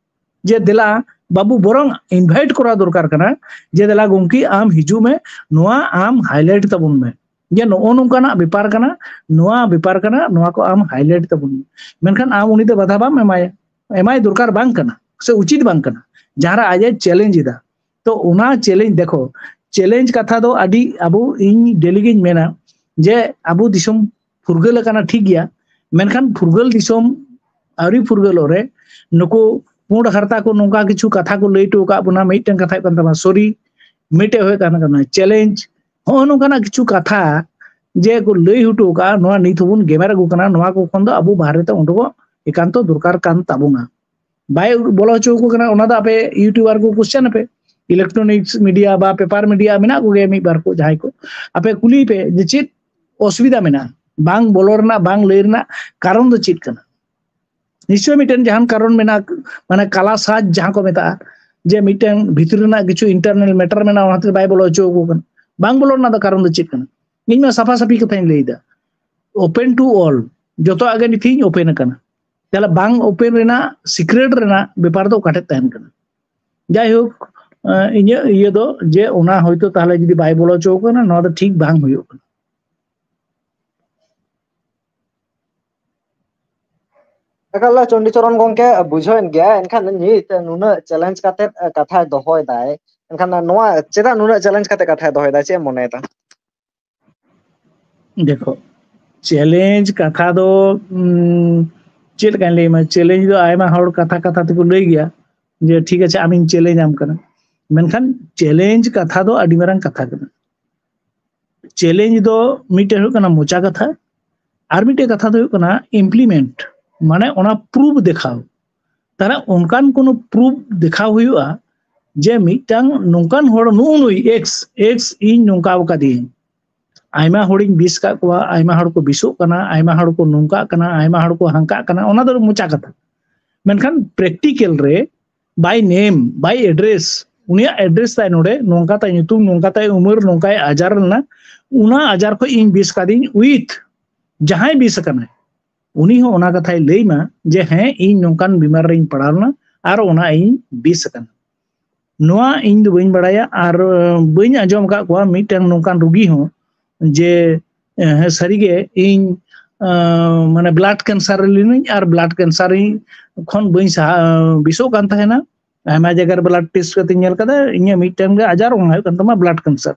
ᱡᱮ ᱫᱮᱞᱟ ᱵᱟᱹᱵᱩ, ᱵᱚᱨᱚᱝ ᱤᱱᱵᱷᱟᱭᱤᱴ ᱠᱚᱨᱟᱣ ᱫᱚᱨᱠᱟᱨ ᱠᱟᱱᱟ, ᱡᱮ ᱫᱮᱞᱟ ᱜᱚᱢᱠᱮ, ᱟᱢ ᱦᱤᱡᱩᱜ ᱢᱮ, ᱱᱚᱣᱟ ᱟᱢ ᱦᱟᱭᱞᱟᱭᱤᱴ ᱛᱟᱵᱚᱱ ᱢᱮ, ᱡᱮ ᱱᱚᱜᱼᱚ ᱱᱚᱝᱠᱟᱱᱟᱜ ᱵᱮᱯᱟᱨ ᱠᱟᱱᱟ, ᱱᱚᱣᱟ ᱵᱮᱯᱟᱨ ᱠᱟᱱᱟ, ᱱᱚᱣᱟ ᱠᱚ ᱟᱢ ᱦᱟᱭᱞᱟᱭᱤᱴ ᱛᱟᱵᱚᱱ ᱢᱮ᱾ ᱢᱮᱱᱠᱷᱟᱱ ᱟᱢ ᱩᱱᱤ ᱫᱚ ᱵᱟᱫᱷᱟ ᱵᱟᱢ ᱮᱢᱟᱭᱟ, ᱮᱢᱟᱭ ᱫᱚᱨᱠᱟᱨ ᱵᱟᱝ ᱠᱟᱱᱟ ᱥᱮ ᱩᱪᱤᱛ ᱵᱟᱝ ᱠᱟᱱᱟ, ᱡᱟᱦᱟᱸᱨᱮ ᱟᱡ ᱮ ᱪᱮᱞᱮᱧᱡᱽ ᱮᱫᱟ᱾ ᱛᱚ ᱚᱱᱟ ᱪᱮᱞᱮᱧᱡᱽ, ᱫᱮᱠᱷᱚ, ᱪᱮᱞᱮᱧᱡᱽ ᱠᱟᱛᱷᱟ ᱫᱚ ᱟᱹᱰᱤ, ᱟᱵᱚ, ᱤᱧ ᱰᱮᱞᱤ ᱜᱤᱧ ᱢᱮᱱᱟ ᱡᱮ ᱟᱵᱚ ᱫᱤᱥᱚᱢ ᱯᱷᱩᱨᱜᱟᱹᱞ ᱟᱠᱟᱱᱟ, ᱴᱷᱤᱠ ᱜᱮᱭᱟ, ᱢᱮᱱᱠᱷᱟᱱ ᱯᱷᱩᱨᱜᱟᱹᱞ ᱫᱤᱥᱚᱢ ᱟᱹᱣᱨᱤ ᱯᱷᱩᱨᱜᱟᱹᱞᱚᱜ ᱨᱮ ᱱᱩᱠᱩ ᱯᱩᱸᱰ ᱦᱟᱨᱛᱟ ᱠᱚ ᱱᱚᱝᱠᱟ ᱠᱤᱪᱷᱩ ᱠᱟᱛᱷᱟ ᱠᱚ ᱞᱟᱹᱭ ᱦᱚᱴᱚ ᱟᱠᱟᱫ ᱵᱚᱱᱟ᱾ ᱢᱤᱫᱴᱮᱱ ᱠᱟᱛᱷᱟ ᱦᱩᱭᱩᱜ ᱠᱟᱱ ᱛᱟᱵᱚᱱᱟ ᱥᱚᱨᱤ, ᱢᱤᱫᱴᱮᱡ ᱦᱩᱭᱩᱜ ᱠᱟᱱ ᱠᱟᱱᱟ ᱪᱮᱞᱮᱧᱡᱽ᱾ ᱦᱚᱸᱜᱼᱚ ᱱᱚᱝᱠᱟᱱᱟᱜ ᱠᱤᱪᱷᱩ ᱠᱟᱛᱷᱟ ᱡᱮ ᱠᱚ ᱞᱟᱹᱭ ᱦᱚᱴᱚ ᱟᱠᱟᱫᱼᱟ, ᱱᱚᱣᱟ ᱱᱤᱛ ᱦᱚᱸᱵᱚᱱ ᱜᱮᱢᱮᱨ ᱟᱹᱜᱩ ᱠᱟᱱᱟ, ᱱᱚᱣᱟ ᱠᱚ ᱠᱷᱚᱱ ᱫᱚ ᱟᱵᱚ ᱵᱟᱦᱨᱮ ᱛᱮ ᱩᱰᱩᱠᱚᱜ ᱮᱠᱟᱱᱛᱚ ᱫᱚᱨᱠᱟᱨ ᱠᱟᱱ ᱛᱟᱵᱚᱱᱟ᱾ ᱵᱟᱭ ᱵᱚᱞᱚ ᱦᱚᱪᱚ ᱟᱠᱚ ᱠᱟᱱᱟ, ᱚᱱᱟ ᱫᱚ ᱟᱯᱮ ᱤᱭᱩᱴᱩᱵᱟᱨ ᱠᱚ ᱠᱚᱥᱪᱮᱱ ᱟᱯᱮ, ᱤᱞᱮᱠᱴᱨᱚᱱᱤᱠᱥ ᱢᱤᱰᱤᱭᱟ ᱵᱟ ᱯᱮᱯᱟᱨ ᱢᱤᱰᱤᱭᱟ ᱢᱮᱱᱟᱜ ᱠᱚᱜᱮᱭᱟ ᱢᱤᱫ ᱵᱟᱨ ᱠᱚ, ᱡᱟᱦᱟᱸᱭ ᱠᱚ, ᱟᱯᱮ ᱠᱩᱞᱤᱭ ᱯᱮ ᱡᱮ ᱪᱮᱫ ᱚᱥᱩᱵᱤᱫᱷᱟ ᱢᱮᱱᱟᱜᱼᱟ, ᱵᱟᱝ ᱵᱚᱞᱚ ᱨᱮᱱᱟᱜ, ᱵᱟᱝ ᱞᱟᱹᱭ ᱨᱮᱱᱟᱜ ᱠᱟᱨᱚᱱ ᱫᱚ ᱪᱮᱫ ᱠᱟᱱᱟ? ᱱᱤᱥᱪᱚᱭ ᱢᱤᱫᱴᱮᱱ ᱡᱟᱦᱟᱱ ᱠᱟᱨᱚᱱ ᱢᱮᱱᱟᱜᱼᱟ, ᱢᱟᱱᱮ ᱠᱟᱞᱟ ᱥᱟᱡᱽ ᱡᱟᱦᱟᱸ ᱠᱚ ᱢᱮᱛᱟᱜᱼᱟ, ᱡᱮ ᱢᱤᱫᱴᱮᱱ ᱵᱷᱤᱛᱨᱤ ᱨᱮᱱᱟᱜ ᱠᱤᱪᱷᱩ ᱤᱱᱴᱟᱨᱱᱟᱞ ᱢᱮᱴᱟᱨ ᱢᱮᱱᱟᱜᱼᱟ, ᱚᱱᱟᱛᱮ ᱵᱟᱭ ᱵᱚᱞᱚ ᱦᱚᱪᱚ ᱟᱠᱚ ᱠᱟᱱᱟ᱾ ᱵᱟᱝ ᱵᱚᱞᱚ ᱨᱮᱱᱟᱜ ᱫᱚ ᱠᱟᱨᱚᱱ ᱫᱚ ᱪᱮᱫ ᱠᱟᱱᱟ? ᱤᱧ ᱢᱟ ᱥᱟᱯᱷᱟ ᱥᱟᱹᱯᱷᱤ ᱠᱟᱛᱷᱟᱧ ᱞᱟᱹᱭ ᱮᱫᱟ, ᱳᱯᱮᱱ ᱴᱩ ᱚᱞ, ᱡᱚᱛᱚᱣᱟᱜ ᱜᱮ ᱱᱤᱛ ᱤᱧ ᱳᱯᱮᱱ ᱟᱠᱟᱱᱟ᱾ ᱛᱟᱦᱞᱮ ᱵᱟᱝ ᱳᱯᱮᱱ ᱨᱮᱱᱟᱜ, ᱥᱤᱠᱨᱮᱴ ᱨᱮᱱᱟᱜ ᱵᱮᱯᱟᱨ ᱫᱚ ᱚᱠᱟ ᱴᱷᱮᱡ ᱛᱟᱦᱮᱱ ᱠᱟᱱᱟ? ᱡᱟᱭᱦᱳᱠ, ᱮᱸ, ᱤᱧᱟᱹᱜ ᱤᱭᱟᱹ ᱫᱚ ᱡᱮ ᱚᱱᱟ ᱦᱚᱭᱛᱳ ᱛᱟᱦᱞᱮ ᱡᱩᱫᱤ ᱵᱟᱭ ᱵᱚᱞᱚ ᱦᱚᱪᱚ ᱟᱠᱚ ᱠᱟᱱᱟ, ᱱᱚᱣᱟ ᱫᱚ ᱴᱷᱤᱠ ᱵᱟᱝ ᱦᱩᱭᱩᱜ ᱠᱟᱱᱟ᱾ ᱮᱠᱟᱞ ᱪᱚᱱᱰᱤᱪᱚᱨᱚᱱ ᱜᱚᱝᱠᱮ, ᱵᱩᱡᱷᱟᱹᱣᱮᱱ ᱜᱮᱭᱟ, ᱮᱱᱠᱷᱟᱱ ᱱᱤᱛ ᱱᱩᱱᱟᱹᱜ ᱪᱮᱞᱮᱧᱡᱽ ᱠᱟᱛᱮ ᱠᱟᱛᱷᱟᱭ ᱫᱚᱦᱚᱭᱮᱫᱟᱭ, ᱮᱱᱠᱷᱟᱱ ᱱᱚᱣᱟ ᱪᱮᱫᱟᱜ ᱱᱩᱱᱟᱹᱜ ᱪᱮᱞᱮᱧᱡᱽ ᱠᱟᱛᱮ ᱠᱟᱛᱷᱟᱭ ᱫᱚᱦᱚᱭᱮᱫᱟ, ᱪᱮᱫ ᱮᱢ ᱢᱚᱱᱮᱭᱮᱫᱟ? ᱫᱮᱠᱷᱚ, ᱪᱮᱞᱮᱧᱡᱽ ᱠᱟᱛᱷᱟ ᱫᱚ ᱩᱢ, ᱪᱮᱫ ᱞᱮᱠᱟᱧ ᱞᱟᱹᱭ ᱟᱢᱟ? ᱪᱮᱞᱮᱧᱡᱽ ᱫᱚ ᱟᱭᱢᱟ ᱦᱚᱲ ᱠᱟᱛᱷᱟ ᱠᱟᱛᱷᱟ ᱛᱮᱠᱚ ᱞᱟᱹᱭ ᱜᱮᱭᱟ ᱡᱮ, "ᱴᱷᱤᱠ ᱟᱪᱷᱮ, ᱟᱢᱤᱧ ᱪᱮᱞᱮᱧᱡᱽ ᱟᱢ ᱠᱟᱱᱟ", ᱢᱮᱱᱠᱷᱟᱱ ᱪᱮᱞᱮᱧᱡᱽ ᱠᱟᱛᱷᱟ ᱫᱚ ᱟᱹᱰᱤ ᱢᱟᱨᱟᱝ ᱠᱟᱛᱷᱟ ᱠᱟᱱᱟ᱾ ᱪᱮᱞᱮᱧᱡᱽ ᱫᱚ ᱢᱤᱫᱴᱮᱱ ᱦᱩᱭᱩᱜ ᱠᱟᱱᱟ ᱢᱚᱪᱟ ᱠᱟᱛᱷᱟ, ᱟᱨ ᱢᱤᱫᱴᱮᱱ ᱠᱟᱛᱷᱟ ᱫᱚ ᱦᱩᱭᱩᱜ ᱠᱟᱱᱟ ᱤᱢᱯᱞᱤᱢᱮᱱᱴ, ᱢᱟᱱᱮ ᱚᱱᱟ ᱯᱨᱩᱯᱷ ᱫᱮᱠᱷᱟᱣ᱾ ᱛᱟᱦᱞᱮ ᱚᱱᱠᱟᱱ ᱠᱳᱱᱳ ᱯᱨᱩᱯᱷ ᱫᱮᱠᱷᱟᱣ ᱦᱩᱭᱩᱜᱼᱟ ᱡᱮ ᱢᱤᱫᱴᱟᱝ ᱱᱚᱝᱠᱟᱱ ᱦᱚᱲ, ᱱᱩᱜᱼᱩ ᱱᱩᱭ ᱮᱠᱥ, ᱮᱠᱥ ᱤᱧ ᱱᱚᱝᱠᱟ ᱟᱠᱟᱫᱮᱭᱟᱹᱧ᱾ ᱟᱭᱢᱟ ᱦᱚᱲᱤᱧ ᱵᱤᱥ ᱠᱟᱜ ᱠᱚᱣᱟ, ᱟᱭᱢᱟ ᱦᱚᱲ ᱠᱚ ᱵᱤᱥᱚᱜ ᱠᱟᱱᱟ, ᱟᱭᱢᱟ ᱦᱚᱲ ᱠᱚ ᱱᱚᱝᱠᱟᱜ ᱠᱟᱱᱟ, ᱟᱭᱢᱟ ᱦᱚᱲ ᱠᱚ ᱦᱟᱝᱠᱟᱜ ᱠᱟᱱᱟ, ᱚᱱᱟ ᱫᱚ ᱢᱚᱪᱟ ᱠᱟᱛᱷᱟ᱾ ᱢᱮᱱᱠᱷᱟᱱ ᱯᱨᱮᱠᱴᱤᱠᱮᱞ ᱨᱮ, by name, by address, ᱩᱱᱤᱭᱟᱜ ᱮᱰᱨᱮᱥ ᱛᱟᱭ ᱱᱚᱰᱮ, ᱱᱚᱝᱠᱟ ᱛᱟᱭ ᱧᱩᱛᱩᱢ, ᱱᱚᱝᱠᱟ ᱛᱟᱭ ᱩᱢᱮᱨ, ᱱᱚᱝᱠᱟᱭ ᱟᱡᱟᱨ ᱞᱮᱱᱟ, ᱚᱱᱟ ᱟᱡᱟᱨ ᱠᱷᱚᱡ ᱤᱧ ᱵᱤᱥ ᱠᱟᱫᱤᱧ with ᱡᱟᱦᱟᱸᱭ ᱵᱤᱥ ᱟᱠᱟᱱᱟᱭ, ᱩᱱᱤ ᱦᱚᱸ ᱚᱱᱟ ᱠᱟᱛᱷᱟᱭ ᱞᱟᱹᱭ ᱢᱟ ᱡᱮ, "ᱦᱮᱸ, ᱤᱧ ᱱᱚᱝᱠᱟᱱ ᱵᱤᱢᱟᱨ ᱨᱤᱧ ᱯᱟᱲᱟᱣ ᱞᱮᱱᱟ ᱟᱨ ᱚᱱᱟ ᱤᱧ ᱵᱤᱥ ᱟᱠᱟᱱᱟ᱾" ᱱᱚᱣᱟ ᱤᱧ ᱫᱚ ᱵᱟᱹᱧ ᱵᱟᱲᱟᱭᱟ ᱟᱨ, ᱟᱸ, ᱵᱟᱹᱧ ᱟᱸᱡᱚᱢ ᱟᱠᱟᱫ ᱠᱚᱣᱟ ᱢᱤᱫᱴᱟᱝ ᱱᱚᱝᱠᱟᱱ ᱨᱩᱜᱤ ᱦᱚᱸ ᱡᱮ, ᱦᱮᱸ, ᱥᱟᱹᱨᱤᱜᱮ ᱤᱧ, ᱟᱸ, ᱢᱟᱱᱮ blood cancer ᱨᱮ ᱞᱤᱱᱟᱹᱧ ᱟᱨ blood cancer ᱤᱧ, ᱠᱷᱚᱱ ᱵᱟᱹᱧ ᱥᱟᱦᱟ, ᱵᱤᱥᱚᱜ ᱠᱟᱱ ᱛᱟᱦᱮᱱᱟ᱾ ᱟᱭᱢᱟ ᱡᱟᱭᱜᱟ ᱨᱮ blood test ᱠᱟᱛᱮᱧ ᱧᱮᱞ ᱠᱟᱫᱟ, ᱤᱧᱟᱹᱜ ᱢᱤᱫᱴᱟᱝ ᱜᱮ ᱟᱡᱟᱨ, ᱚᱱᱟ ᱦᱩᱭᱩᱜ ᱠᱟᱱ ᱛᱟᱢᱟ blood cancer᱾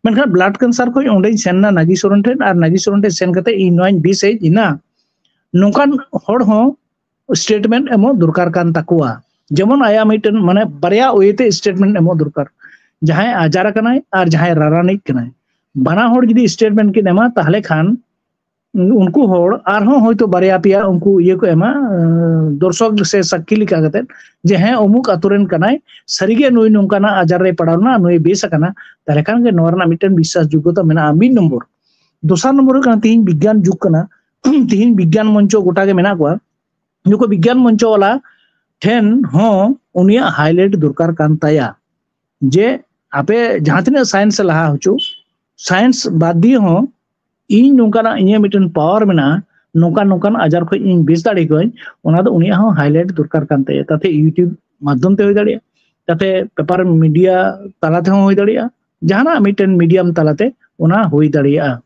ᱢᱮᱱᱠᱷᱟᱱ blood cancer ᱠᱷᱚᱱ ᱚᱸᱰᱮᱧ ᱥᱮᱱ ᱮᱱᱟ ᱱᱟᱜᱤ ᱥᱚᱨᱮᱱ ᱴᱷᱮᱱ, ᱟᱨ ᱱᱟᱜᱤ ᱥᱚᱨᱮᱱ ᱴᱷᱮᱱ ᱥᱮᱱ ᱠᱟᱛᱮ ᱤᱧ ᱱᱚᱣᱟᱧ ᱵᱤᱥ ᱦᱮᱡ ᱮᱱᱟ᱾ ᱱᱚᱝᱠᱟᱱ ᱦᱚᱲ ᱦᱚᱸ statement ᱮᱢᱚᱜ ᱫᱚᱨᱠᱟᱨ ᱠᱟᱱ ᱛᱟᱠᱚᱣᱟ᱾ ᱡᱮᱢᱚᱱ ᱟᱭᱟᱜ ᱢᱤᱫᱴᱮᱱ, ᱢᱟᱱᱮ, ᱵᱟᱨᱭᱟ way ᱛᱮ statement ᱮᱢᱚᱜ ᱫᱚᱨᱠᱟᱨ, ᱡᱟᱦᱟᱸᱭ ᱟᱡᱟᱨ ᱟᱠᱟᱱᱟᱭ ᱟᱨ ᱡᱟᱦᱟᱸᱭ ᱨᱟᱨᱟᱱᱤᱡ ᱠᱟᱱᱟᱭ᱾ ᱵᱟᱱᱟ ᱦᱚᱲ ᱡᱩᱫᱤ statement ᱠᱤᱱ ᱮᱢᱟ, ᱛᱟᱦᱞᱮ ᱠᱷᱟᱱ ᱩᱱᱠᱩ ᱦᱚᱲ ᱟᱨᱦᱚᱸ ᱦᱚᱭᱛᱳ ᱵᱟᱨᱭᱟ ᱯᱮᱭᱟ ᱩᱱᱠᱩ ᱤᱭᱟᱹ ᱠᱚ ᱮᱢᱟ, ᱟᱸ, ᱫᱚᱨᱥᱚᱠ ᱥᱮ ᱥᱟᱠᱠᱷᱤ ᱞᱮᱠᱟ ᱠᱟᱛᱮ, ᱡᱮ ᱦᱮᱸ, ᱚᱢᱩᱠ ᱟᱛᱳ ᱨᱮᱱ ᱠᱟᱱᱟᱭ, ᱥᱟᱹᱨᱤᱜᱮ ᱱᱩᱭ ᱱᱚᱝᱠᱟᱱᱟᱜ ᱟᱡᱟᱨ ᱨᱮ ᱯᱟᱲᱟᱣ ᱞᱮᱱᱟ, ᱱᱩᱭ ᱵᱮᱥ ᱟᱠᱟᱱᱟ, ᱛᱟᱦᱞᱮ ᱠᱷᱟᱱ ᱜᱮ ᱱᱚᱣᱟ ᱨᱮᱱᱟᱜ ᱢᱤᱫᱴᱮᱱ ᱵᱤᱥᱥᱟᱥ ᱡᱳᱜᱽᱜᱚᱛᱟ ᱢᱮᱱᱟᱜᱼᱟ, ᱢᱤᱫ ᱱᱚᱢᱵᱚᱨ᱾ ᱫᱚᱥᱟᱨ ᱱᱚᱢᱵᱚᱨ ᱦᱩᱭᱩᱜ ᱠᱟᱱᱟ, ᱛᱤᱦᱤᱧ ᱵᱤᱜᱽᱜᱟᱱ ᱡᱩᱜᱽ ᱠᱟᱱᱟ, ᱛᱤᱦᱤᱧ ᱵᱤᱜᱽᱜᱟᱱ ᱢᱚᱧᱪᱚ ᱜᱚᱴᱟ ᱜᱮ ᱢᱮᱱᱟᱜ ᱠᱚᱣᱟ, ᱱᱩᱠᱩ ᱵᱤᱜᱽᱜᱟᱱ ᱢᱚᱧᱪᱚ ᱵᱟᱞᱟ ᱴᱷᱮᱱ ᱦᱚᱸ ᱩᱱᱤᱭᱟᱜ highlight ᱫᱚᱨᱠᱟᱨ ᱠᱟᱱ ᱛᱟᱭᱟ, ᱡᱮ ᱟᱯᱮ ᱡᱟᱦᱟᱸ ᱛᱤᱱᱟᱹᱜ science ᱮ ᱞᱟᱦᱟ ᱦᱚᱪᱚ, science ᱵᱟᱫ ᱫᱤᱭᱮ ᱦᱚᱸ ᱤᱧ ᱱᱚᱝᱠᱟᱱᱟᱜ, ᱤᱧᱟᱹᱜ ᱢᱤᱫᱴᱮᱱ power ᱢᱮᱱᱟᱜᱼᱟ, ᱱᱚᱝᱠᱟᱱ ᱱᱚᱝᱠᱟᱱ ᱟᱡᱟᱨ ᱠᱷᱚᱱ ᱤᱧ ᱵᱮᱥ ᱫᱟᱲᱮ ᱠᱚᱣᱟᱧ, ᱚᱱᱟ ᱫᱚ ᱩᱱᱤᱭᱟᱜ ᱦᱚᱸ highlight ᱫᱚᱨᱠᱟᱨ ᱠᱟᱱ ᱛᱟᱭᱟ᱾ ᱛᱟᱛᱮ YouTube ᱢᱟᱫᱽᱫᱷᱚᱢ ᱛᱮ ᱦᱩᱭ ᱫᱟᱲᱮᱭᱟᱜᱼᱟ, ᱛᱟᱛᱮ paper media ᱛᱟᱞᱟ ᱛᱮᱦᱚᱸ ᱦᱩᱭ ᱫᱟᱲᱮᱭᱟᱜᱼᱟ, ᱡᱟᱦᱟᱱᱟᱜ ᱢᱤᱫᱴᱮᱱ medium ᱛᱟᱞᱟᱛᱮ ᱚᱱᱟ ᱦᱩᱭ ᱫᱟᱲᱮᱭᱟᱜᱼᱟ᱾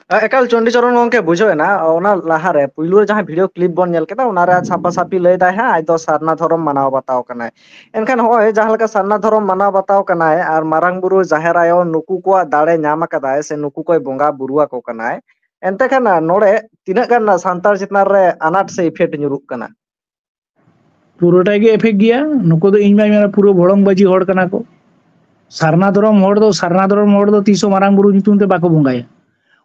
ᱮᱠᱟᱞ ᱪᱚᱱᱰᱤᱪᱚᱨᱚᱱ ᱜᱚᱝᱠᱮ ᱵᱩᱡᱷᱟᱹᱣ ᱮᱱᱟ᱾ ᱚᱱᱟ ᱞᱟᱦᱟᱨᱮ ᱯᱩᱭᱞᱩ ᱨᱮ ᱡᱟᱦᱟᱸ ᱵᱷᱤᱰᱤᱭᱳ ᱠᱞᱤᱯ ᱵᱚᱱ ᱧᱮᱞ ᱠᱮᱫᱟ, ᱚᱱᱟᱨᱮ ᱥᱟᱯᱷᱟ ᱥᱟᱯᱷᱤ ᱞᱟᱹᱭ ᱫᱟᱭ ᱦᱟᱸᱜ ᱟᱡ ᱫᱚ ᱥᱟᱨᱱᱟ ᱫᱷᱚᱨᱚᱢ ᱢᱟᱱᱟᱣ ᱵᱟᱛᱟᱣ ᱠᱟᱱᱟᱭ᱾ ᱮᱱᱠᱷᱟᱱ ᱦᱚᱸᱜᱼᱚᱭ ᱡᱟᱦᱟᱸ ᱞᱮᱠᱟ ᱥᱟᱨᱱᱟ ᱫᱷᱚᱨᱚᱢ ᱢᱟᱱᱟᱣ ᱵᱟᱛᱟᱣ ᱠᱟᱱᱟᱭ ᱟᱨ ᱢᱟᱨᱟᱝ ᱵᱩᱨᱩ, ᱡᱟᱦᱮᱨ ᱟᱭᱳ, ᱱᱩᱠᱩ ᱠᱚᱣᱟᱜ ᱫᱟᱲᱮ ᱧᱟᱢ ᱟᱠᱟᱫᱟᱭ ᱥᱮ ᱱᱩᱠᱩ ᱠᱚᱭ ᱵᱚᱸᱜᱟ ᱵᱩᱨᱩ ᱟᱠᱚ ᱠᱟᱱᱟᱭ, ᱮᱱᱛᱮ ᱠᱷᱟᱱ ᱱᱚᱰᱮ ᱛᱤᱱᱟᱹᱜ ᱜᱟᱱ ᱥᱟᱱᱛᱟᱲ ᱪᱮᱛᱟᱱ ᱨᱮ ᱟᱱᱟᱴ ᱥᱮ ᱤᱯᱷᱮᱠᱴ ᱧᱩᱨᱩᱜ ᱠᱟᱱᱟ? ᱯᱩᱨᱟᱹᱴᱟ ᱜᱮ ᱮᱯᱷᱮᱠᱴ ᱜᱮᱭᱟ᱾ ᱱᱩᱠᱩ ᱫᱚ ᱤᱧ ᱢᱟᱧ ᱢᱮᱱᱟ ᱯᱩᱨᱟᱹ ᱵᱷᱚᱲᱚᱝᱵᱟᱡᱤ ᱦᱚᱲ ᱠᱟᱱᱟ ᱠᱚ᱾ ᱥᱟᱨᱱᱟ ᱫᱷᱚᱨᱚᱢ ᱦᱚᱲ ᱫᱚ ᱥᱟᱨᱱᱟ ᱫᱷᱚᱨᱚᱢ ᱦᱚᱲ ᱫᱚ ᱛᱤᱥ ᱦᱚᱸ ᱢᱟᱨᱟᱝ ᱵᱩᱨᱩ ᱧᱩᱛᱩᱢ ᱛᱮ ᱵᱟᱠᱚ ᱵᱚᱸᱜᱟᱭᱟ᱾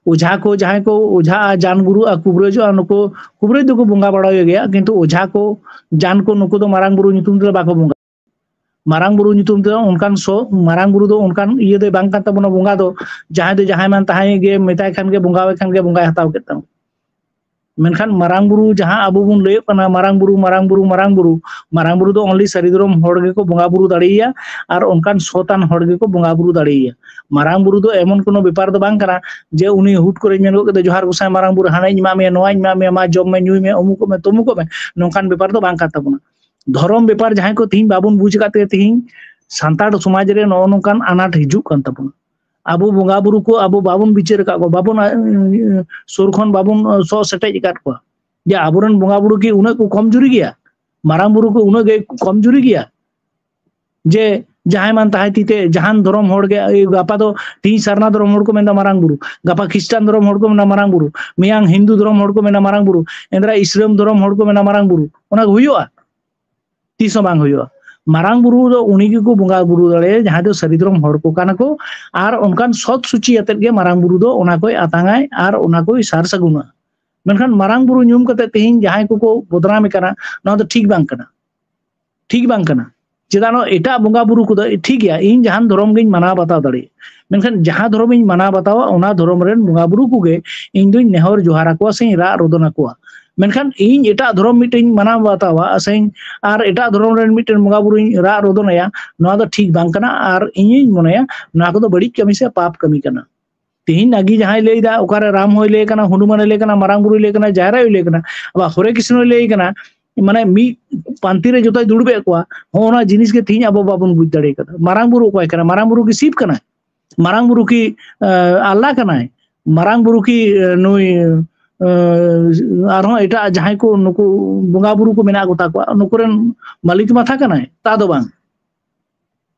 ᱚᱡᱷᱟ ᱠᱚ ᱡᱟᱦᱟᱸᱭ ᱠᱚ ᱚᱡᱷᱟᱜᱼᱟ, ᱡᱟᱱ ᱜᱩᱨᱩᱜᱼᱟ, ᱠᱩᱵᱨᱟᱹᱡᱚᱜᱼᱟ, ᱱᱩᱠᱩ ᱠᱩᱵᱨᱟᱹᱡ ᱫᱚᱠᱚ ᱵᱚᱸᱜᱟ ᱵᱟᱲᱟᱭ ᱜᱮᱭᱟ, ᱠᱤᱱᱛᱩ ᱚᱡᱷᱟ ᱠᱚ ᱡᱟᱱ ᱠᱚ ᱱᱩᱠᱩ ᱫᱚ ᱢᱟᱨᱟᱝ ᱵᱩᱨᱩ ᱧᱩᱛᱩᱢ ᱛᱮᱫᱚ ᱵᱟᱠᱚ ᱵᱚᱸᱜᱟ᱾ ᱢᱟᱨᱟᱝ ᱵᱩᱨᱩ ᱧᱩᱛᱩᱢ ᱛᱮᱫᱚ ᱚᱱᱠᱟᱱ ᱥᱚ ᱢᱟᱨᱟᱝ ᱵᱩᱨᱩ ᱫᱚ ᱚᱱᱠᱟᱱ ᱤᱭᱟᱹ ᱫᱚ ᱵᱟᱝ ᱠᱟᱱ ᱛᱟᱵᱚᱱᱟ᱾ ᱵᱚᱸᱜᱟ ᱫᱚ ᱡᱟᱦᱟᱸᱭ ᱫᱚ ᱡᱟᱦᱟᱸᱭ ᱢᱟᱱ ᱛᱟᱦᱟᱸᱭ ᱜᱮ ᱢᱮᱛᱟᱭ ᱠᱷᱟᱱ ᱜᱮ ᱵᱚᱸᱜᱟ ᱟᱭ ᱠᱷᱟᱱ ᱜᱮ ᱵᱚᱸᱜᱟᱭ ᱦᱟᱛᱟᱣ ᱠᱮᱫ ᱛᱟᱢᱟ᱾ ᱢᱮᱱᱠᱷᱟᱱ ᱢᱟᱨᱟᱝ ᱵᱩᱨᱩ ᱡᱟᱦᱟᱸ ᱟᱵᱚ ᱵᱚᱱ ᱞᱟᱹᱭᱚᱜ ᱠᱟᱱᱟ, ᱢᱟᱨᱟᱝ ᱵᱩᱨᱩ, ᱢᱟᱨᱟᱝ ᱵᱩᱨᱩ, ᱢᱟᱨᱟᱝ ᱵᱩᱨᱩ, ᱢᱟᱨᱟᱝ ᱵᱩᱨᱩ ᱫᱚ only ᱥᱟᱹᱨᱤ ᱫᱷᱚᱨᱚᱢ ᱦᱚᱲ ᱜᱮᱠᱚ ᱵᱚᱸᱜᱟ ᱵᱩᱨᱩ ᱫᱟᱲᱮᱭᱟᱭᱟ ᱟᱨ ᱚᱱᱠᱟᱱ ᱥᱚᱛᱟᱱ ᱦᱚᱲ ᱜᱮᱠᱚ ᱵᱚᱸᱜᱟ ᱵᱩᱨᱩ ᱫᱟᱲᱮᱭᱟᱭᱟ᱾ ᱢᱟᱨᱟᱝ ᱵᱩᱨᱩ ᱫᱚ ᱮᱢᱚᱱ ᱠᱳᱱᱳ ᱵᱮᱯᱟᱨ ᱫᱚ ᱵᱟᱝ ᱠᱟᱱᱟ ᱡᱮ ᱩᱱᱤ ᱦᱩᱴ ᱠᱚᱨᱮ ᱢᱮᱱ ᱜᱚᱫ ᱠᱮᱫᱟ, "ᱡᱚᱦᱟᱨ ᱜᱚᱸᱥᱟᱭ ᱢᱟᱨᱟᱝ ᱵᱩᱨᱩ, ᱦᱟᱱᱟᱧ ᱮᱢᱟᱜ ᱢᱮᱭᱟ, ᱱᱚᱣᱟᱧ ᱮᱢᱟᱜ ᱢᱮᱭᱟ, ᱢᱟ ᱡᱚᱢ ᱢᱮ, ᱧᱩᱭ ᱢᱮ, ᱚᱢᱩᱠᱚᱜ ᱢᱮ, ᱛᱚᱢᱩᱠᱚᱜ ᱢᱮ", ᱱᱚᱝᱠᱟᱱ ᱵᱮᱯᱟᱨ ᱫᱚ ᱵᱟᱝ ᱠᱟᱱ ᱛᱟᱵᱚᱱᱟ᱾ ᱫᱷᱚᱨᱚᱢ ᱵᱮᱯᱟᱨ ᱡᱟᱦᱟᱸᱭ ᱠᱚ ᱛᱤᱦᱤᱧ ᱵᱟᱵᱚᱱ ᱵᱩᱡᱽ ᱟᱠᱟᱫ ᱛᱮ ᱛᱤᱦᱤᱧ ᱥᱟᱱᱛᱟᱲ ᱥᱚᱢᱟᱡᱽ ᱨᱮ ᱱᱚᱜᱼᱚ ᱱᱚᱝᱠᱟᱱ ᱟᱱᱟᱴ ᱦᱤᱡᱩᱜ ᱠᱟᱱ ᱛᱟᱵᱚᱱᱟ᱾ ᱟᱵᱚ ᱵᱚᱸᱜᱟ ᱵᱩᱨᱩ ᱠᱚ ᱟᱵᱚ ᱵᱟᱵᱚᱱ ᱵᱤᱪᱟᱹᱨ ᱟᱠᱟᱫ ᱠᱚᱣᱟ, ᱵᱟᱵᱚᱱ, ᱟᱸ, ᱥᱩᱨ ᱠᱷᱚᱱ ᱵᱟᱵᱚᱱ, ᱟᱸ, ᱥᱚᱜ ᱥᱮᱴᱮᱡ ᱟᱠᱟᱫ ᱠᱚᱣᱟ᱾ ᱡᱮ ᱟᱵᱚᱨᱮᱱ ᱵᱚᱸᱜᱟ ᱵᱩᱨᱩ ᱠᱤ ᱩᱱᱟᱹᱜ ᱠᱚ ᱠᱚᱢ ᱡᱩᱨᱤ ᱜᱮᱭᱟ? ᱢᱟᱨᱟᱝ ᱵᱩᱨᱩ ᱠᱚ ᱩᱱᱟᱹᱜ ᱜᱮ ᱠᱚᱢ ᱡᱩᱨᱤ ᱜᱮᱭᱟ? ᱡᱮ ᱡᱟᱦᱟᱸᱭ ᱢᱟᱱ ᱛᱟᱦᱟᱸᱭ ᱛᱤᱛᱮ ᱡᱟᱦᱟᱱ ᱫᱷᱚᱨᱚᱢ ᱦᱚᱲ ᱜᱮ, ᱮᱭ ᱜᱟᱯᱟ ᱫᱚ ᱛᱤᱦᱤᱧ ᱥᱟᱨᱱᱟ ᱫᱷᱚᱨᱚᱢ ᱦᱚᱲ ᱠᱚ ᱢᱮᱱᱫᱟ ᱢᱟᱨᱟᱝ ᱵᱩᱨᱩ, ᱜᱟᱯᱟ ᱠᱷᱨᱤᱥᱴᱟᱱ ᱫᱷᱚᱨᱚᱢ ᱦᱚᱲ ᱠᱚ ᱢᱮᱱᱟ ᱢᱟᱨᱟᱝ ᱵᱩᱨᱩ, ᱢᱮᱭᱟᱝ ᱦᱤᱱᱫᱩ ᱫᱷᱚᱨᱚᱢ ᱦᱚᱲ ᱠᱚ ᱢᱮᱱᱟ ᱢᱟᱨᱟᱝ ᱵᱩᱨᱩ, ᱮᱱᱫᱨᱟ ᱤᱥᱞᱟᱢ ᱫᱷᱚᱨᱚᱢ ᱦᱚᱲ ᱠᱚ ᱢᱮᱱᱟ ᱢᱟᱨᱟᱝ ᱵᱩᱨᱩ᱾ ᱚᱱᱟ ᱠᱚ ᱦᱩᱭᱩᱜᱼᱟ? ᱛᱤᱥ ᱦᱚᱸ ᱵᱟᱝ ᱦᱩᱭᱩᱜᱼᱟ᱾ ᱢᱟᱨᱟᱝ ᱵᱩᱨᱩ ᱫᱚ ᱩᱱᱤ ᱜᱮᱠᱚ ᱵᱚᱸᱜᱟ ᱵᱩᱨᱩ ᱫᱟᱲᱮᱭᱟᱜᱼᱟ ᱡᱟᱦᱟᱸᱭ ᱫᱚ ᱥᱟᱹᱨᱤ ᱫᱷᱚᱨᱚᱢ ᱦᱚᱲ ᱠᱚ ᱠᱟᱱᱟ ᱠᱚ, ᱟᱨ ᱚᱱᱠᱟᱱ ᱥᱚᱛ ᱥᱩᱪᱤ ᱟᱛᱮᱫ ᱜᱮ ᱢᱟᱨᱟᱝ ᱵᱩᱨᱩ ᱫᱚ ᱚᱱᱟ ᱠᱚᱭ ᱟᱛᱟᱝᱟᱭ ᱟᱨ ᱚᱱᱟ ᱠᱚᱭ ᱥᱟᱨ ᱥᱟᱹᱜᱩᱱᱟ᱾ ᱢᱮᱱᱠᱷᱟᱱ ᱢᱟᱨᱟᱝ ᱵᱩᱨᱩ ᱧᱩᱢ ᱠᱟᱛᱮ ᱛᱮᱦᱮᱧ ᱡᱟᱦᱟᱸᱭ ᱠᱚᱠᱚ ᱵᱚᱫᱱᱟᱢᱮ ᱠᱟᱱᱟ, ᱱᱚᱣᱟ ᱫᱚ ᱴᱷᱤᱠ ᱵᱟᱝ ᱠᱟᱱᱟ, ᱴᱷᱤᱠ ᱵᱟᱝ ᱠᱟᱱᱟ᱾ ᱪᱮᱫᱟᱜ ᱱᱚᱣᱟ ᱮᱴᱟᱜ ᱵᱚᱸᱜᱟ ᱵᱩᱨᱩ ᱠᱚᱫᱚ ᱴᱷᱤᱠ ᱜᱮᱭᱟ, ᱤᱧ ᱡᱟᱦᱟᱱ ᱫᱷᱚᱨᱚᱢ ᱜᱤᱧ ᱢᱟᱱᱟᱣ ᱵᱟᱛᱟᱣ ᱫᱟᱲᱮᱭᱟᱜᱼᱟ, ᱢᱮᱱᱠᱷᱟᱱ ᱡᱟᱦᱟᱸ ᱫᱷᱚᱨᱚᱢ ᱤᱧ ᱢᱟᱱᱟᱣ ᱵᱟᱛᱟᱣᱟ ᱚᱱᱟ ᱫᱷᱚᱨᱚᱢ ᱨᱮᱱ ᱵᱚᱸᱜᱟ ᱵᱩᱨᱩ ᱠᱚᱜᱮ ᱤᱧ ᱫᱩᱧ ᱱᱮᱦᱚᱨ ᱡᱚᱦᱟᱨ ᱟᱠᱚᱣᱟ ᱥᱮᱧ ᱨᱟᱜ ᱨᱚᱫᱚᱱ ᱟᱠᱚᱣᱟ᱾ ᱢᱮᱱᱠᱷᱟᱱ ᱤᱧ ᱮᱴᱟᱜ ᱫᱷᱚᱨᱚᱢ ᱢᱤᱫᱴᱮᱱ ᱢᱟᱱᱟᱣ ᱵᱟᱛᱟᱣᱟ ᱥᱮᱧ ᱟᱨ ᱮᱴᱟᱜ ᱫᱷᱚᱨᱚᱢ ᱨᱮᱱ ᱢᱤᱫᱴᱮᱱ ᱵᱚᱸᱜᱟ ᱵᱩᱨᱩᱧ ᱨᱟᱜ ᱨᱚᱫᱚᱱ ᱟᱭᱟ, ᱱᱚᱣᱟ ᱫᱚ ᱴᱷᱤᱠ ᱵᱟᱝ ᱠᱟᱱᱟ᱾ ᱟᱨ ᱤᱧᱤᱧ ᱢᱚᱱᱮᱭᱟ ᱱᱚᱣᱟ ᱠᱚᱫᱚ ᱵᱟᱹᱲᱤᱡ ᱠᱟᱹᱢᱤ ᱥᱮ ᱯᱟᱯ ᱠᱟᱹᱢᱤ ᱠᱟᱱᱟ᱾ ᱛᱮᱦᱮᱧ ᱱᱟᱜᱤ ᱡᱟᱦᱟᱸᱭ ᱞᱟᱹᱭ ᱫᱟ, ᱚᱠᱟᱨᱮ ᱨᱟᱢ ᱦᱚᱸᱭ ᱞᱟᱹᱭ ᱠᱟᱱᱟ, ᱦᱚᱱᱩᱢᱟᱱᱮ ᱞᱟᱹᱭ ᱠᱟᱱᱟ, ᱢᱟᱨᱟᱝ ᱵᱩᱨᱩᱭ ᱞᱟᱹᱭ ᱠᱟᱱᱟ, ᱡᱟᱦᱮᱨ ᱟᱭᱳᱭ ᱞᱟᱹᱭ ᱠᱟᱱᱟ, ᱟᱵᱟᱨ ᱦᱚᱨᱮ ᱠᱨᱤᱥᱱᱚᱭ ᱞᱟᱹᱭ ᱠᱟᱱᱟ, ᱢᱟᱱᱮ ᱢᱤᱫ ᱯᱟᱱᱛᱮ ᱨᱮ ᱡᱚᱛᱚᱭ ᱫᱩᱲᱩᱵᱮᱫ ᱠᱚᱣᱟ᱾ ᱦᱚᱸᱜᱼᱚ ᱱᱚᱣᱟ ᱡᱤᱱᱤᱥ ᱜᱮ ᱛᱮᱦᱮᱧ ᱟᱵᱚ ᱵᱟᱵᱚᱱ ᱵᱩᱡᱽ ᱫᱟᱲᱮ ᱠᱟᱫᱟ᱾ ᱢᱟᱨᱟᱝ ᱵᱩᱨᱩ ᱚᱠᱚᱭ ᱠᱟᱱᱟ? ᱢᱟᱨᱟᱝ ᱵᱩᱨᱩ ᱠᱤ ᱥᱤᱵ ᱠᱟᱱᱟᱭ? ᱢᱟᱨᱟᱝ ᱵᱩᱨᱩ ᱠᱤ, ᱟᱸ, ᱟᱞᱞᱟ ᱠᱟᱱᱟᱭ? ᱢᱟᱨᱟᱝ ᱵᱩᱨᱩ ᱠᱤ ᱱᱩᱭ ᱟᱨᱦᱚᱸ ᱮᱴᱟᱜ ᱡᱟᱦᱟᱸᱭ ᱠᱚ ᱱᱩᱠᱩ ᱵᱚᱸᱜᱟ ᱵᱩᱨᱩ ᱠᱚ ᱢᱮᱱᱟᱜ ᱠᱚᱛᱟ ᱠᱚᱣᱟ, ᱱᱩᱠᱩ ᱨᱮᱱ ᱢᱟᱹᱞᱤᱠ ᱢᱟᱛᱷᱟ ᱠᱟᱱᱟᱭ? ᱛᱟ ᱫᱚ ᱵᱟᱝ,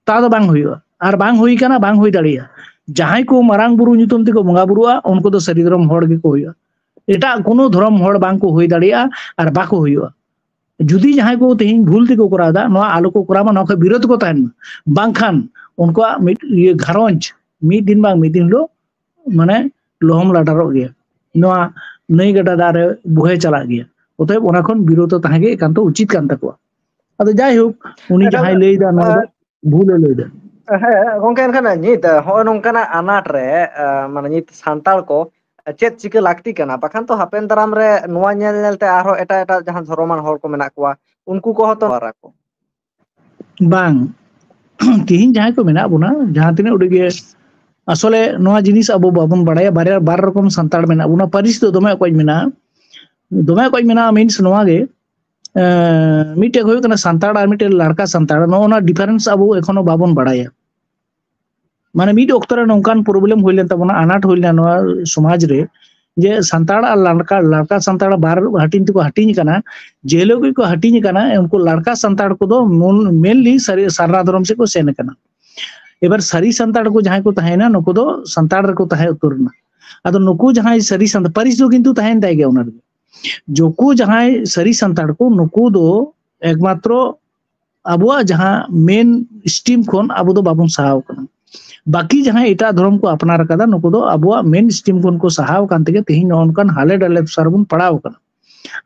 ᱛᱟ ᱫᱚ ᱵᱟᱝ ᱦᱩᱭᱩᱜᱼᱟ, ᱟᱨ ᱵᱟᱝ ᱦᱩᱭ ᱠᱟᱱᱟ, ᱵᱟᱝ ᱦᱩᱭ ᱫᱟᱲᱮᱭᱟᱜᱼᱟ᱾ ᱡᱟᱦᱟᱸᱭ ᱠᱚ ᱢᱟᱨᱟᱝ ᱵᱩᱨᱩ ᱧᱩᱛᱩᱢ ᱛᱮᱠᱚ ᱵᱚᱸᱜᱟ ᱵᱩᱨᱩᱜᱼᱟ, ᱩᱱᱠᱩ ᱫᱚ ᱥᱟᱹᱨᱤ ᱫᱷᱚᱨᱚᱢ ᱦᱚᱲ ᱜᱮᱠᱚ ᱦᱩᱭᱩᱜᱼᱟ᱾ ᱮᱴᱟᱜ ᱠᱳᱱᱳ ᱫᱷᱚᱨᱚᱢ ᱦᱚᱲ ᱵᱟᱝ ᱠᱚ ᱦᱩᱭ ᱫᱟᱲᱮᱭᱟᱜᱼᱟ ᱟᱨ ᱵᱟᱠᱚ ᱦᱩᱭᱩᱜᱼᱟ᱾ ᱡᱩᱫᱤ ᱡᱟᱦᱟᱸᱭ ᱠᱚ ᱛᱮᱦᱮᱧ ᱵᱷᱩᱞ ᱛᱮᱠᱚ ᱠᱚᱨᱟᱣ ᱮᱫᱟ, ᱱᱚᱣᱟ ᱟᱞᱚ ᱠᱚ ᱠᱚᱨᱟᱣ ᱢᱟ, ᱱᱚᱣᱟ ᱠᱷᱚᱱ ᱵᱤᱨᱚᱛ ᱠᱚ ᱛᱟᱦᱮᱱ ᱢᱟ, ᱵᱟᱝᱠᱷᱟᱱ ᱩᱱᱠᱩᱣᱟᱜ ᱢᱤᱫ ᱤᱭᱟᱹ ᱜᱷᱟᱨᱚᱸᱡᱽ ᱢᱤᱫ ᱫᱤᱱ ᱵᱟᱝ ᱢᱤᱫ ᱫᱤᱱ ᱦᱤᱞᱳᱜ ᱢᱟᱱᱮ ᱞᱚᱦᱚᱢ ᱞᱟᱰᱟᱨᱚᱜ ᱜᱮᱭᱟ, ᱱᱚᱣᱟ ᱱᱟᱹᱭ ᱜᱟᱰᱟ ᱫᱟᱜ ᱨᱮ ᱵᱩᱦᱮ ᱪᱟᱞᱟᱜ ᱜᱮᱭᱟ᱾ ᱚᱛᱚᱮᱵ ᱚᱱᱟ ᱠᱷᱚᱱ ᱵᱤᱨᱚᱛᱚ ᱛᱟᱦᱮᱸ ᱜᱮ ᱮᱠᱟᱱᱛᱚ ᱩᱪᱤᱛ ᱠᱟᱱ ᱛᱟᱠᱚᱣᱟ᱾ ᱟᱫᱚ ᱡᱟᱭᱦᱳᱠ, ᱩᱱᱤ ᱮᱠᱟᱞ, ᱡᱟᱦᱟᱸᱭ ᱞᱟᱹᱭ ᱮᱫᱟ ᱱᱚᱣᱟ ᱫᱚ ᱟᱨ ᱵᱷᱩᱞᱮ ᱞᱟᱹᱭ ᱮᱫᱟ᱾ ᱦᱮᱸ ᱜᱚᱝᱠᱮ, ᱮᱱᱠᱷᱟᱱ ᱱᱤᱛ ᱦᱚᱸᱜᱼᱚᱭ ᱱᱚᱝᱠᱟᱱᱟᱜ ᱟᱱᱟᱴ ᱨᱮ, ᱟᱸ, ᱢᱟᱱᱮ ᱱᱤᱛ ᱥᱟᱱᱛᱟᱲ ᱠᱚ ᱪᱮᱫ ᱪᱤᱠᱟᱹ ᱞᱟᱹᱠᱛᱤ ᱠᱟᱱᱟ? ᱵᱟᱠᱷᱟᱱ ᱛᱚ ᱦᱟᱯᱮᱱ ᱫᱟᱨᱟᱢ ᱨᱮ ᱱᱚᱣᱟ ᱧᱮᱞ ᱧᱮᱞ ᱛᱮ ᱟᱨᱦᱚᱸ ᱮᱴᱟᱜ ᱮᱴᱟᱜ ᱡᱟᱦᱟᱸ ᱫᱷᱚᱨᱚᱢᱟᱱ ᱦᱚᱲ ᱠᱚ ᱢᱮᱱᱟᱜ ᱠᱚᱣᱟ, ᱩᱱᱠᱩ ᱠᱚᱦᱚᱸ ᱛᱚ ᱟᱨᱟᱜ ᱠᱚ᱾ ᱵᱟᱝ, ᱛᱤᱦᱤᱧ ᱡᱟᱦᱟᱸᱭ ᱠᱚ ᱢᱮᱱᱟᱜ ᱵᱚᱱᱟ, ᱡᱟᱦᱟᱸ ᱛᱤᱱᱟᱹᱜ ᱩᱰᱤᱡ ᱜᱮ, ᱟᱥᱚᱞᱮ ᱱᱚᱣᱟ ᱡᱤᱱᱤᱥ ᱟᱵᱚ ᱵᱟᱵᱚᱱ ᱵᱟᱲᱟᱭᱟ᱾ ᱵᱟᱨᱭᱟ, ᱵᱟᱨ ᱨᱚᱠᱚᱢ ᱥᱟᱱᱛᱟᱲ ᱢᱮᱱᱟᱜ ᱵᱚᱱᱟ, ᱯᱟᱹᱨᱤᱥ ᱫᱚ ᱫᱚᱢᱮ ᱚᱠᱚᱡ ᱢᱮᱱᱟᱜᱼᱟ᱾ ᱫᱚᱢᱮ ᱚᱠᱚᱡ ᱢᱮᱱᱟᱜᱼᱟ means ᱱᱚᱣᱟ ᱜᱮ, ᱮᱸ, ᱢᱤᱫᱴᱮᱡ ᱦᱩᱭᱩᱜ ᱠᱟᱱᱟ ᱥᱟᱱᱛᱟᱲ ᱟᱨ ᱢᱤᱫᱴᱮᱡ ᱞᱟᱲᱠᱟ ᱥᱟᱱᱛᱟᱲ᱾ ᱱᱚᱜᱼᱚ ᱱᱚᱣᱟ difference ᱟᱵᱚ ᱮᱠᱷᱚᱱᱳ ᱵᱟᱵᱚᱱ ᱵᱟᱲᱟᱭᱟ᱾ ᱢᱟᱱᱮ ᱢᱤᱫ ᱚᱠᱛᱚ ᱨᱮ ᱱᱚᱝᱠᱟᱱ problem ᱦᱩᱭ ᱞᱮᱱ ᱛᱟᱵᱚᱱᱟ, ᱟᱱᱟᱴ ᱦᱩᱭ ᱞᱮᱱᱟ ᱱᱚᱣᱟ ᱥᱚᱢᱟᱡᱽ ᱨᱮ, ᱡᱮ ᱥᱟᱱᱛᱟᱲ ᱟᱨ ᱞᱟᱲᱠᱟ, ᱞᱟᱲᱠᱟ ᱥᱟᱱᱛᱟᱲ ᱵᱟᱨ ᱦᱟᱹᱴᱤᱧ ᱛᱮᱠᱚ ᱦᱟᱹᱴᱤᱧ ᱟᱠᱟᱱᱟ᱾ ᱡᱮ ᱦᱤᱞᱳᱜ ᱜᱮᱠᱚ ᱦᱟᱹᱴᱤᱧ ᱟᱠᱟᱱᱟ, ᱩᱱᱠᱩ ᱞᱟᱲᱠᱟ ᱥᱟᱱᱛᱟᱲ ᱠᱚᱫᱚ ᱢᱩᱞ-, mainly ᱥᱟᱹᱨᱤ ᱥᱟᱨᱱᱟ ᱫᱷᱚᱨᱚᱢ ᱥᱮᱫ ᱠᱚ ᱥᱮᱱ ᱟᱠᱟᱱᱟ᱾ ᱮᱵᱟᱨ ᱥᱟᱹᱨᱤ ᱥᱟᱱᱛᱟᱲ ᱠᱚ ᱡᱟᱦᱟᱸᱭ ᱠᱚ ᱛᱟᱦᱮᱸᱭᱮᱱᱟ, ᱱᱩᱠᱩ ᱫᱚ ᱥᱟᱱᱛᱟᱲ ᱨᱮᱠᱚ ᱛᱟᱦᱮᱸ ᱩᱛᱟᱹᱨ ᱮᱱᱟ᱾ ᱟᱫᱚ ᱱᱩᱠᱩ ᱡᱟᱦᱟᱸᱭ ᱥᱟᱹᱨᱤ ᱥᱟᱱᱛᱟᱲ, ᱯᱟᱹᱨᱤᱥ ᱫᱚ ᱠᱤᱱᱛᱩ ᱛᱟᱦᱮᱸᱭᱮᱱ ᱛᱟᱭ ᱜᱮᱭᱟ ᱚᱱᱟ ᱨᱮᱜᱮ᱾ ᱡᱩᱠᱩ ᱡᱟᱦᱟᱸᱭ ᱥᱟᱹᱨᱤ ᱥᱟᱱᱛᱟᱲ ᱠᱚ, ᱱᱩᱠᱩ ᱫᱚ ᱮᱠᱢᱟᱛᱨᱚ ᱟᱵᱚᱣᱟᱜ ᱡᱟᱦᱟᱸ main stream ᱠᱷᱚᱱ ᱟᱵᱚ ᱫᱚ ᱵᱟᱵᱚᱱ ᱥᱟᱦᱟᱣ ᱠᱟᱱᱟ᱾ ᱵᱟᱹᱠᱤ ᱡᱟᱦᱟᱸᱭ ᱮᱴᱟᱜ ᱫᱷᱚᱨᱚᱢ ᱠᱚ ᱟᱯᱱᱟᱨ ᱟᱠᱟᱫᱟ, ᱱᱩᱠᱩ ᱫᱚ ᱟᱵᱚᱣᱟᱜ main stream ᱠᱷᱚᱱ ᱠᱚ ᱥᱟᱦᱟᱣ ᱟᱠᱟᱱ ᱛᱮᱜᱮ ᱛᱮᱦᱮᱧ ᱱᱚᱜᱼᱚ ᱱᱚᱝᱠᱟᱱ ᱦᱟᱞᱮ ᱰᱟᱞᱮ ᱫᱚᱥᱟ ᱨᱮᱵᱚᱱ ᱯᱟᱲᱟᱣ ᱟᱠᱟᱱᱟ᱾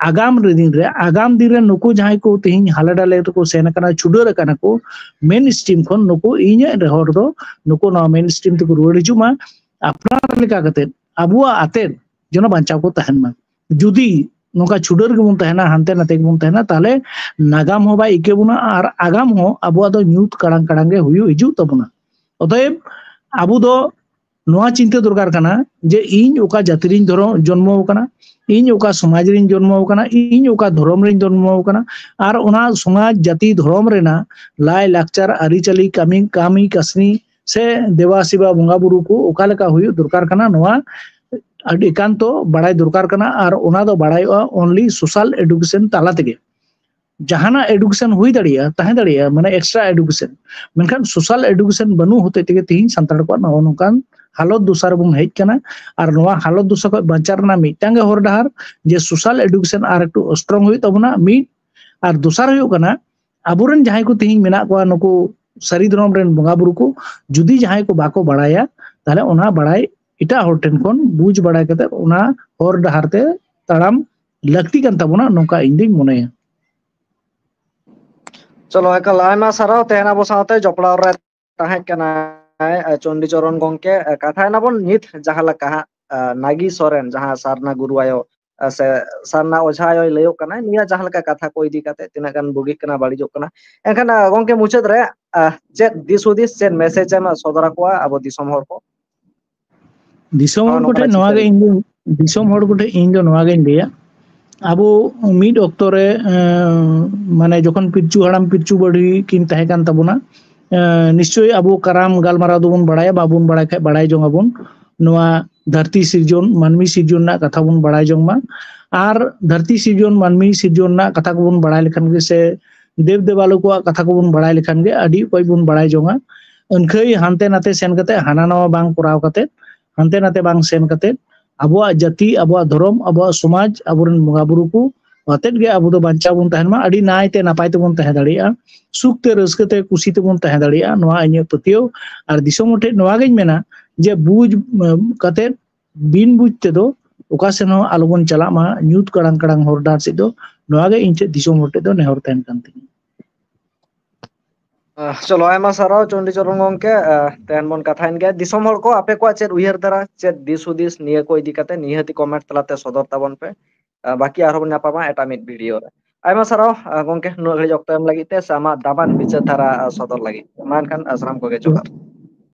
ᱟᱜᱟᱢ ᱨᱮ ᱫᱤᱱ ᱨᱮ, ᱟᱜᱟᱢ ᱫᱤᱱ ᱨᱮ ᱱᱩᱠᱩ ᱡᱟᱦᱟᱸᱭ ᱠᱚ ᱛᱮᱦᱮᱧ ᱦᱟᱞᱮ ᱰᱟᱞᱮ ᱛᱮᱠᱚ ᱥᱮᱱ ᱟᱠᱟᱱᱟ, ᱪᱷᱩᱰᱟᱹᱨ ᱟᱠᱟᱱᱟ ᱠᱚ main stream ᱠᱷᱚᱱ, ᱱᱩᱠᱩ ᱤᱧᱟᱹᱜ ᱱᱮᱦᱚᱨ ᱫᱚ ᱱᱩᱠᱩ ᱱᱚᱣᱟ main stream ᱛᱮᱠᱚ ᱨᱩᱣᱟᱹᱲ ᱦᱤᱡᱩᱜ ᱢᱟ, ᱟᱯᱱᱟᱨ ᱞᱮᱠᱟ ᱠᱟᱛᱮᱫ ᱟᱵᱚᱣᱟᱜ ᱟᱛᱮᱫ ᱡᱮᱱᱚ ᱵᱟᱧᱪᱟᱣ ᱠᱚ ᱛᱟᱦᱮᱱ ᱢᱟ᱾ ᱡᱩᱫᱤ ᱱᱚᱝᱠᱟ ᱪᱷᱩᱰᱟᱹᱨ ᱜᱮᱵᱚᱱ ᱛᱟᱦᱮᱱᱟ, ᱦᱟᱱᱛᱮ ᱱᱟᱛᱮ ᱜᱮᱵᱚᱱ ᱛᱟᱦᱮᱱᱟ, ᱛᱟᱦᱚᱞᱮ ᱱᱟᱜᱟᱢ ᱦᱚᱸ ᱵᱟᱭ ᱤᱠᱟᱹ ᱵᱚᱱᱟ ᱟᱨ ᱟᱜᱟᱢ ᱦᱚᱸ ᱟᱵᱚᱣᱟᱜ ᱫᱚ ᱧᱩᱛ ᱠᱟᱲᱟᱝ ᱠᱟᱲᱟᱝ ᱜᱮ ᱦᱩᱭᱩᱜ ᱦᱤᱡᱩᱜ ᱛᱟᱵᱚᱱᱟ᱾ ᱚᱛᱚᱮᱵ ᱟᱵᱚ ᱫᱚ ᱱᱚᱣᱟ ᱪᱤᱱᱛᱟᱹ ᱫᱚᱨᱠᱟᱨ ᱠᱟᱱᱟ ᱡᱮ ᱤᱧ ᱚᱠᱟ ᱡᱟᱹᱛᱤ ᱨᱤᱧ ᱫᱷᱚᱨᱚ-, ᱡᱚᱱᱢᱚ ᱟᱠᱟᱱᱟ, ᱤᱧ ᱚᱠᱟ ᱥᱚᱢᱟᱡᱽ ᱨᱤᱧ ᱡᱚᱱᱢᱚ ᱟᱠᱟᱱᱟ, ᱤᱧ ᱚᱠᱟ ᱫᱷᱚᱨᱚᱢ ᱨᱤᱧ ᱡᱚᱱᱢᱚ ᱟᱠᱟᱱᱟ, ᱟᱨ ᱚᱱᱟ ᱥᱚᱢᱟᱡᱽ, ᱡᱟᱹᱛᱤ, ᱫᱷᱚᱨᱚᱢ ᱨᱮᱱᱟᱜ ᱞᱟᱭ ᱞᱟᱠᱪᱟᱨ, ᱟᱹᱨᱤᱪᱟᱹᱞᱤ, ᱠᱟᱹᱢᱤ, ᱠᱟᱹᱢᱤ ᱠᱟᱹᱥᱱᱤ, ᱥᱮ ᱫᱮᱵᱟ ᱥᱮᱵᱟ ᱵᱚᱸᱜᱟ ᱵᱩᱨᱩ ᱠᱚ ᱚᱠᱟ ᱞᱮᱠᱟ ᱦᱩᱭᱩᱜ ᱫᱚᱨᱠᱟᱨ ᱠᱟᱱᱟ, ᱱᱚᱣᱟ ᱟᱹᱰᱤ ᱮᱠᱟᱱᱛᱚ ᱵᱟᱲᱟᱭ ᱫᱚᱨᱠᱟᱨ ᱠᱟᱱᱟ᱾ ᱟᱨ ᱚᱱᱟ ᱫᱚ ᱵᱟᱲᱟᱭᱚᱜᱼᱟ only social education ᱛᱟᱞᱟ ᱛᱮᱜᱮ᱾ ᱡᱟᱦᱟᱱᱟᱜ education ᱦᱩᱭ ᱫᱟᱲᱮᱭᱟᱜᱼᱟ, ᱛᱟᱦᱮᱸ ᱫᱟᱲᱮᱭᱟᱜᱼᱟ, ᱢᱟᱱᱮ extra education, ᱢᱮᱱᱠᱷᱟᱱ social education ᱵᱟᱹᱱᱩᱜ ᱦᱚᱛᱮᱡ ᱛᱮᱜᱮ ᱛᱮᱦᱮᱧ ᱥᱟᱱᱛᱟᱲ ᱠᱚᱣᱟᱜ ᱱᱚᱜᱼᱚ ᱱᱚᱝᱠᱟᱱ ᱦᱟᱞᱚᱛ ᱫᱚᱥᱟ ᱨᱮᱵᱚᱱ ᱦᱮᱡ ᱠᱟᱱᱟ᱾ ᱟᱨ ᱱᱚᱣᱟ ᱦᱟᱞᱚᱛ ᱫᱚᱥᱟ ᱠᱷᱚᱱ ᱵᱟᱧᱪᱟᱣ ᱨᱮᱱᱟᱜ ᱢᱤᱫᱴᱟᱝ ᱜᱮ ᱦᱚᱨ ᱰᱟᱦᱟᱨ, ᱡᱮ social education ᱟᱨ ᱮᱠᱴᱩ strong ᱦᱩᱭᱩᱜ ᱛᱟᱵᱚᱱᱟ, ᱢᱤᱫ᱾ ᱟᱨ ᱫᱚᱥᱟᱨ ᱦᱩᱭᱩᱜ ᱠᱟᱱᱟ, ᱟᱵᱚᱨᱮᱱ ᱡᱟᱦᱟᱸᱭ ᱠᱚ ᱛᱮᱦᱮᱧ ᱢᱮᱱᱟᱜ ᱠᱚᱣᱟ, ᱱᱩᱠᱩ ᱥᱟᱹᱨᱤ ᱫᱷᱚᱨᱚᱢ ᱨᱮᱱ ᱵᱚᱸᱜᱟ ᱵᱩᱨᱩ ᱠᱚ, ᱡᱩᱫᱤ ᱡᱟᱦᱟᱸᱭ ᱠᱚ ᱵᱟᱠᱚ ᱵᱟᱲᱟᱭᱟ, ᱛᱟᱦᱞᱮ ᱚᱱᱟ ᱵᱟᱲᱟᱭ ᱮᱴᱟᱜ ᱦᱚᱲ ᱴᱷᱮᱱ ᱠᱷᱚᱱ ᱵᱩᱡᱽ ᱵᱟᱲᱟᱭ ᱠᱟᱛᱮ ᱚᱱᱟ ᱦᱚᱨ ᱰᱟᱦᱟᱨ ᱛᱮ ᱛᱟᱲᱟᱢ ᱞᱟᱹᱠᱛᱤ ᱠᱟᱱ ᱛᱟᱵᱚᱱᱟ, ᱱᱚᱝᱠᱟ ᱤᱧ ᱫᱩᱧ ᱢᱚᱱᱮᱭᱟ᱾ ᱪᱚᱞᱚ, ᱮᱠᱟᱞ ᱟᱭᱢᱟ ᱥᱟᱨᱦᱟᱣ ᱛᱮᱦᱮᱧ ᱟᱵᱚ ᱥᱟᱶᱛᱮ ᱡᱚᱯᱲᱟᱣ ᱨᱮ ᱛᱟᱦᱮᱸ ᱠᱟᱱᱟᱭ, ᱮ, ᱪᱚᱱᱰᱤ ᱪᱚᱨᱚᱱ ᱜᱚᱝᱠᱮ᱾ ᱮ, ᱠᱟᱛᱷᱟᱭ ᱱᱟᱵᱚᱱ ᱱᱤᱛ ᱡᱟᱦᱟᱸ ᱞᱮᱠᱟ ᱦᱟᱸᱜ, ᱮ, ᱱᱟᱜᱤ ᱥᱚᱨᱮᱱ, ᱡᱟᱦᱟᱸ ᱥᱟᱨᱱᱟ ᱜᱩᱨᱩ ᱟᱭᱳ, ᱮ, ᱥᱮ ᱥᱟᱨᱱᱟ ᱚᱡᱷᱟ ᱟᱭᱳᱭ ᱞᱟᱹᱭᱚᱜ ᱠᱟᱱᱟ, ᱱᱤᱭᱟᱹ ᱡᱟᱦᱟᱸ ᱞᱮᱠᱟ ᱠᱟᱛᱷᱟ ᱠᱚ ᱤᱫᱤ ᱠᱟᱛᱮ ᱛᱤᱱᱟᱹᱜ ᱜᱟᱱ ᱵᱩᱜᱤᱜ ᱠᱟᱱᱟ, ᱵᱟᱹᱲᱤᱡᱚᱜ ᱠᱟᱱᱟ᱾ ᱮᱱᱠᱷᱟᱱ, ᱮ, ᱜᱚᱝᱠᱮ, ᱢᱩᱪᱟᱹᱫ ᱨᱮ, ᱮ, ᱪᱮᱫ ᱫᱤᱥ ᱦᱩᱫᱤᱥ, ᱪᱮᱫ message ᱮᱢ ᱥᱚᱫᱚᱨ ᱟᱠᱚᱣᱟ ᱟᱵᱚ ᱫᱤᱥᱚᱢ ᱦᱚᱲ ᱠᱚ? ᱫᱤᱥᱚᱢ ᱦᱚᱲ ᱠᱚᱴᱷᱮᱱ ᱱᱚᱣᱟ ᱜᱮ ᱤᱧ ᱫᱚ, ᱫᱤᱥᱚᱢ ᱦᱚᱲ ᱠᱚᱴᱷᱮᱱ ᱤᱧ ᱫᱚ ᱱᱚᱣᱟ ᱜᱤᱧ ᱞᱟᱹᱭᱟ, ᱟᱵᱚ ᱢᱤᱫ ᱚᱠᱛᱚ ᱨᱮ, ᱮᱸ, ᱢᱟᱱᱮ ᱡᱚᱠᱷᱚᱱ ᱯᱤᱞᱪᱩ ᱦᱟᱲᱟᱢ ᱯᱤᱞᱪᱩ ᱵᱩᱲᱦᱤ ᱠᱤᱱ ᱛᱟᱦᱮᱸ ᱠᱟᱱ ᱛᱟᱵᱚᱱᱟ, ᱮᱸ, ᱱᱤᱥᱪᱳᱭ ᱟᱵᱚ ᱠᱟᱨᱟᱢ ᱜᱟᱞᱢᱟᱨᱟᱣ ᱫᱚᱵᱚᱱ ᱵᱟᱲᱟᱭᱟ, ᱵᱟᱵᱚᱱ ᱵᱟᱲᱟᱭ ᱠᱷᱟᱡ ᱵᱟᱲᱟᱭ ᱡᱚᱝ ᱟᱵᱚᱱ᱾ ᱱᱚᱣᱟ ᱫᱷᱟᱹᱨᱛᱤ ᱥᱤᱨᱡᱚᱱ, ᱢᱟᱹᱱᱢᱤ ᱥᱤᱨᱡᱚᱱ ᱨᱮᱱᱟᱜ ᱠᱟᱛᱷᱟ ᱵᱚᱱ ᱵᱟᱲᱟᱭ ᱡᱚᱝ ᱢᱟ᱾ ᱟᱨ ᱫᱷᱟᱹᱨᱛᱤ ᱥᱤᱨᱡᱚᱱ, ᱢᱟᱹᱱᱢᱤ ᱥᱤᱨᱡᱚᱱ ᱨᱮᱱᱟᱜ ᱠᱟᱛᱷᱟ ᱠᱚᱵᱚᱱ ᱵᱟᱲᱟᱭ ᱞᱮᱠᱷᱟᱱ ᱜᱮ, ᱥᱮ ᱫᱮᱵ ᱫᱮᱵᱟᱞᱳ ᱠᱚᱣᱟᱜ ᱠᱟᱛᱷᱟ ᱠᱚᱵᱚᱱ ᱵᱟᱲᱟᱭ ᱞᱮᱠᱷᱟᱱ ᱜᱮ ᱟᱹᱰᱤ ᱚᱠᱚᱡ ᱵᱚᱱ ᱵᱟᱲᱟᱭ ᱡᱚᱝᱟ᱾ ᱟᱹᱱᱠᱷᱟᱹᱭ ᱦᱟᱱᱛᱮ ᱱᱟᱛᱮ ᱥᱮᱱ ᱠᱟᱛᱮ, ᱦᱟᱱᱟ ᱱᱟᱣᱟ ᱵᱟᱝ ᱠᱚᱨᱟᱣ ᱠᱟᱛᱮ, ᱦᱟᱱᱛᱮ ᱱᱟᱛᱮ ᱵᱟᱝ ᱥᱮᱱ ᱠᱟᱛᱮ, ᱟᱵᱚᱣᱟᱜ ᱡᱟᱹᱛᱤ, ᱟᱵᱚᱣᱟᱜ ᱫᱷᱚᱨᱚᱢ, ᱟᱵᱚᱣᱟᱜ ᱥᱚᱢᱟᱡᱽ, ᱟᱵᱚᱨᱮᱱ ᱵᱚᱸᱜᱟ ᱵᱩᱨᱩ ᱠᱚ ᱟᱛᱮᱫ ᱜᱮ ᱟᱵᱚ ᱫᱚ ᱵᱟᱧᱪᱟᱣ ᱵᱚᱱ ᱛᱟᱦᱮᱱ ᱢᱟ, ᱟᱹᱰᱤ ᱱᱟᱭᱛᱮ ᱱᱟᱯᱟᱭ ᱛᱮᱵᱚᱱ ᱛᱟᱦᱮᱸ ᱫᱟᱲᱮᱭᱟᱜᱼᱟ, ᱥᱩᱠ ᱛᱮ ᱨᱟᱹᱥᱠᱟᱹ ᱛᱮ ᱠᱩᱥᱤ ᱛᱮᱵᱚᱱ ᱛᱟᱦᱮᱸ ᱫᱟᱲᱮᱭᱟᱜᱼᱟ, ᱱᱚᱣᱟ ᱤᱧᱟᱹᱜ ᱯᱟᱹᱛᱭᱟᱹᱣ᱾ ᱟᱨ ᱫᱤᱥᱚᱢ ᱦᱚᱲ ᱴᱷᱮᱱ ᱱᱚᱣᱟ ᱜᱤᱧ ᱢᱮᱱᱟ ᱡᱮ ᱵᱩᱡᱽ, ᱮᱸ, ᱠᱟᱛᱮᱫ ᱵᱤᱱ ᱵᱩᱡᱽ ᱛᱮᱫᱚ ᱚᱠᱟ ᱥᱮᱱ ᱦᱚᱸ ᱟᱞᱚᱵᱚᱱ ᱪᱟᱞᱟᱜ ᱢᱟ, ᱧᱩᱛ ᱠᱟᱲᱟᱝ ᱠᱟᱲᱟᱝ ᱦᱚᱨ ᱰᱟᱦᱟᱨ ᱥᱮᱫ ᱫᱚ᱾ ᱱᱚᱣᱟ ᱜᱮ ᱤᱧ ᱴᱷᱮᱱ ᱫᱤᱥᱚᱢ ᱦᱚᱲ ᱴᱷᱮᱱ ᱫᱚ ᱱᱮᱦᱚᱨ ᱛᱟᱦᱮᱱ ᱠᱟᱱ ᱛᱤᱧᱟᱹ᱾ ᱟᱦ, ᱪᱚᱞᱚ, ᱟᱭᱢᱟ ᱥᱟᱨᱦᱟᱣ ᱪᱚᱱᱰᱤ ᱪᱚᱨᱚᱱ ᱜᱚᱝᱠᱮ, ᱟᱦ, ᱛᱮᱦᱮᱧ ᱵᱚᱱ ᱠᱟᱛᱷᱟᱭᱮᱱ ᱜᱮᱭᱟ᱾ ᱫᱤᱥᱚᱢ ᱦᱚᱲ ᱠᱚ, ᱟᱯᱮ ᱠᱚᱣᱟᱜ ᱪᱮᱫ ᱩᱭᱦᱟᱹᱨ ᱫᱷᱟᱨᱟ, ᱪᱮᱫ ᱫᱤᱥ ᱦᱩᱫᱤᱥ ᱱᱤᱭᱟᱹ ᱠᱚ ᱤᱫᱤ ᱠᱟᱛᱮ ᱱᱤᱦᱟᱹᱛᱤ comment ᱛᱟᱞᱟᱛᱮ ᱥᱚᱫᱚᱨ ᱛᱟᱵᱚᱱ ᱯᱮ᱾ ᱟᱦ, ᱵᱟᱹᱠᱤ ᱟᱨᱦᱚᱸ ᱵᱚᱱ ᱧᱟᱯᱟᱢᱟ ᱮᱴᱟᱜ ᱢᱤᱫ video ᱨᱮ᱾ ᱟᱭᱢᱟ ᱥᱟᱨᱦᱟᱣ, ᱟᱦ, ᱜᱚᱝᱠᱮ, ᱱᱩᱱᱟᱹᱜ ᱜᱷᱟᱹᱲᱤᱡ ᱚᱠᱛᱚ ᱮᱢ ᱞᱟᱹᱜᱤᱫ ᱛᱮ ᱥᱮ ᱟᱢᱟᱜ ᱫᱟᱢᱟᱱ ᱵᱤᱪᱟᱹᱨ ᱫᱷᱟᱨᱟ, ᱟᱦ, ᱥᱚᱫᱚᱨ ᱞᱟᱹᱜᱤᱫ᱾ ᱢᱟ ᱮᱱᱠᱷᱟᱱ, ᱟᱦ, ᱥᱟᱱᱟᱢ ᱠᱚᱜᱮ ᱡᱚᱦᱟᱨ᱾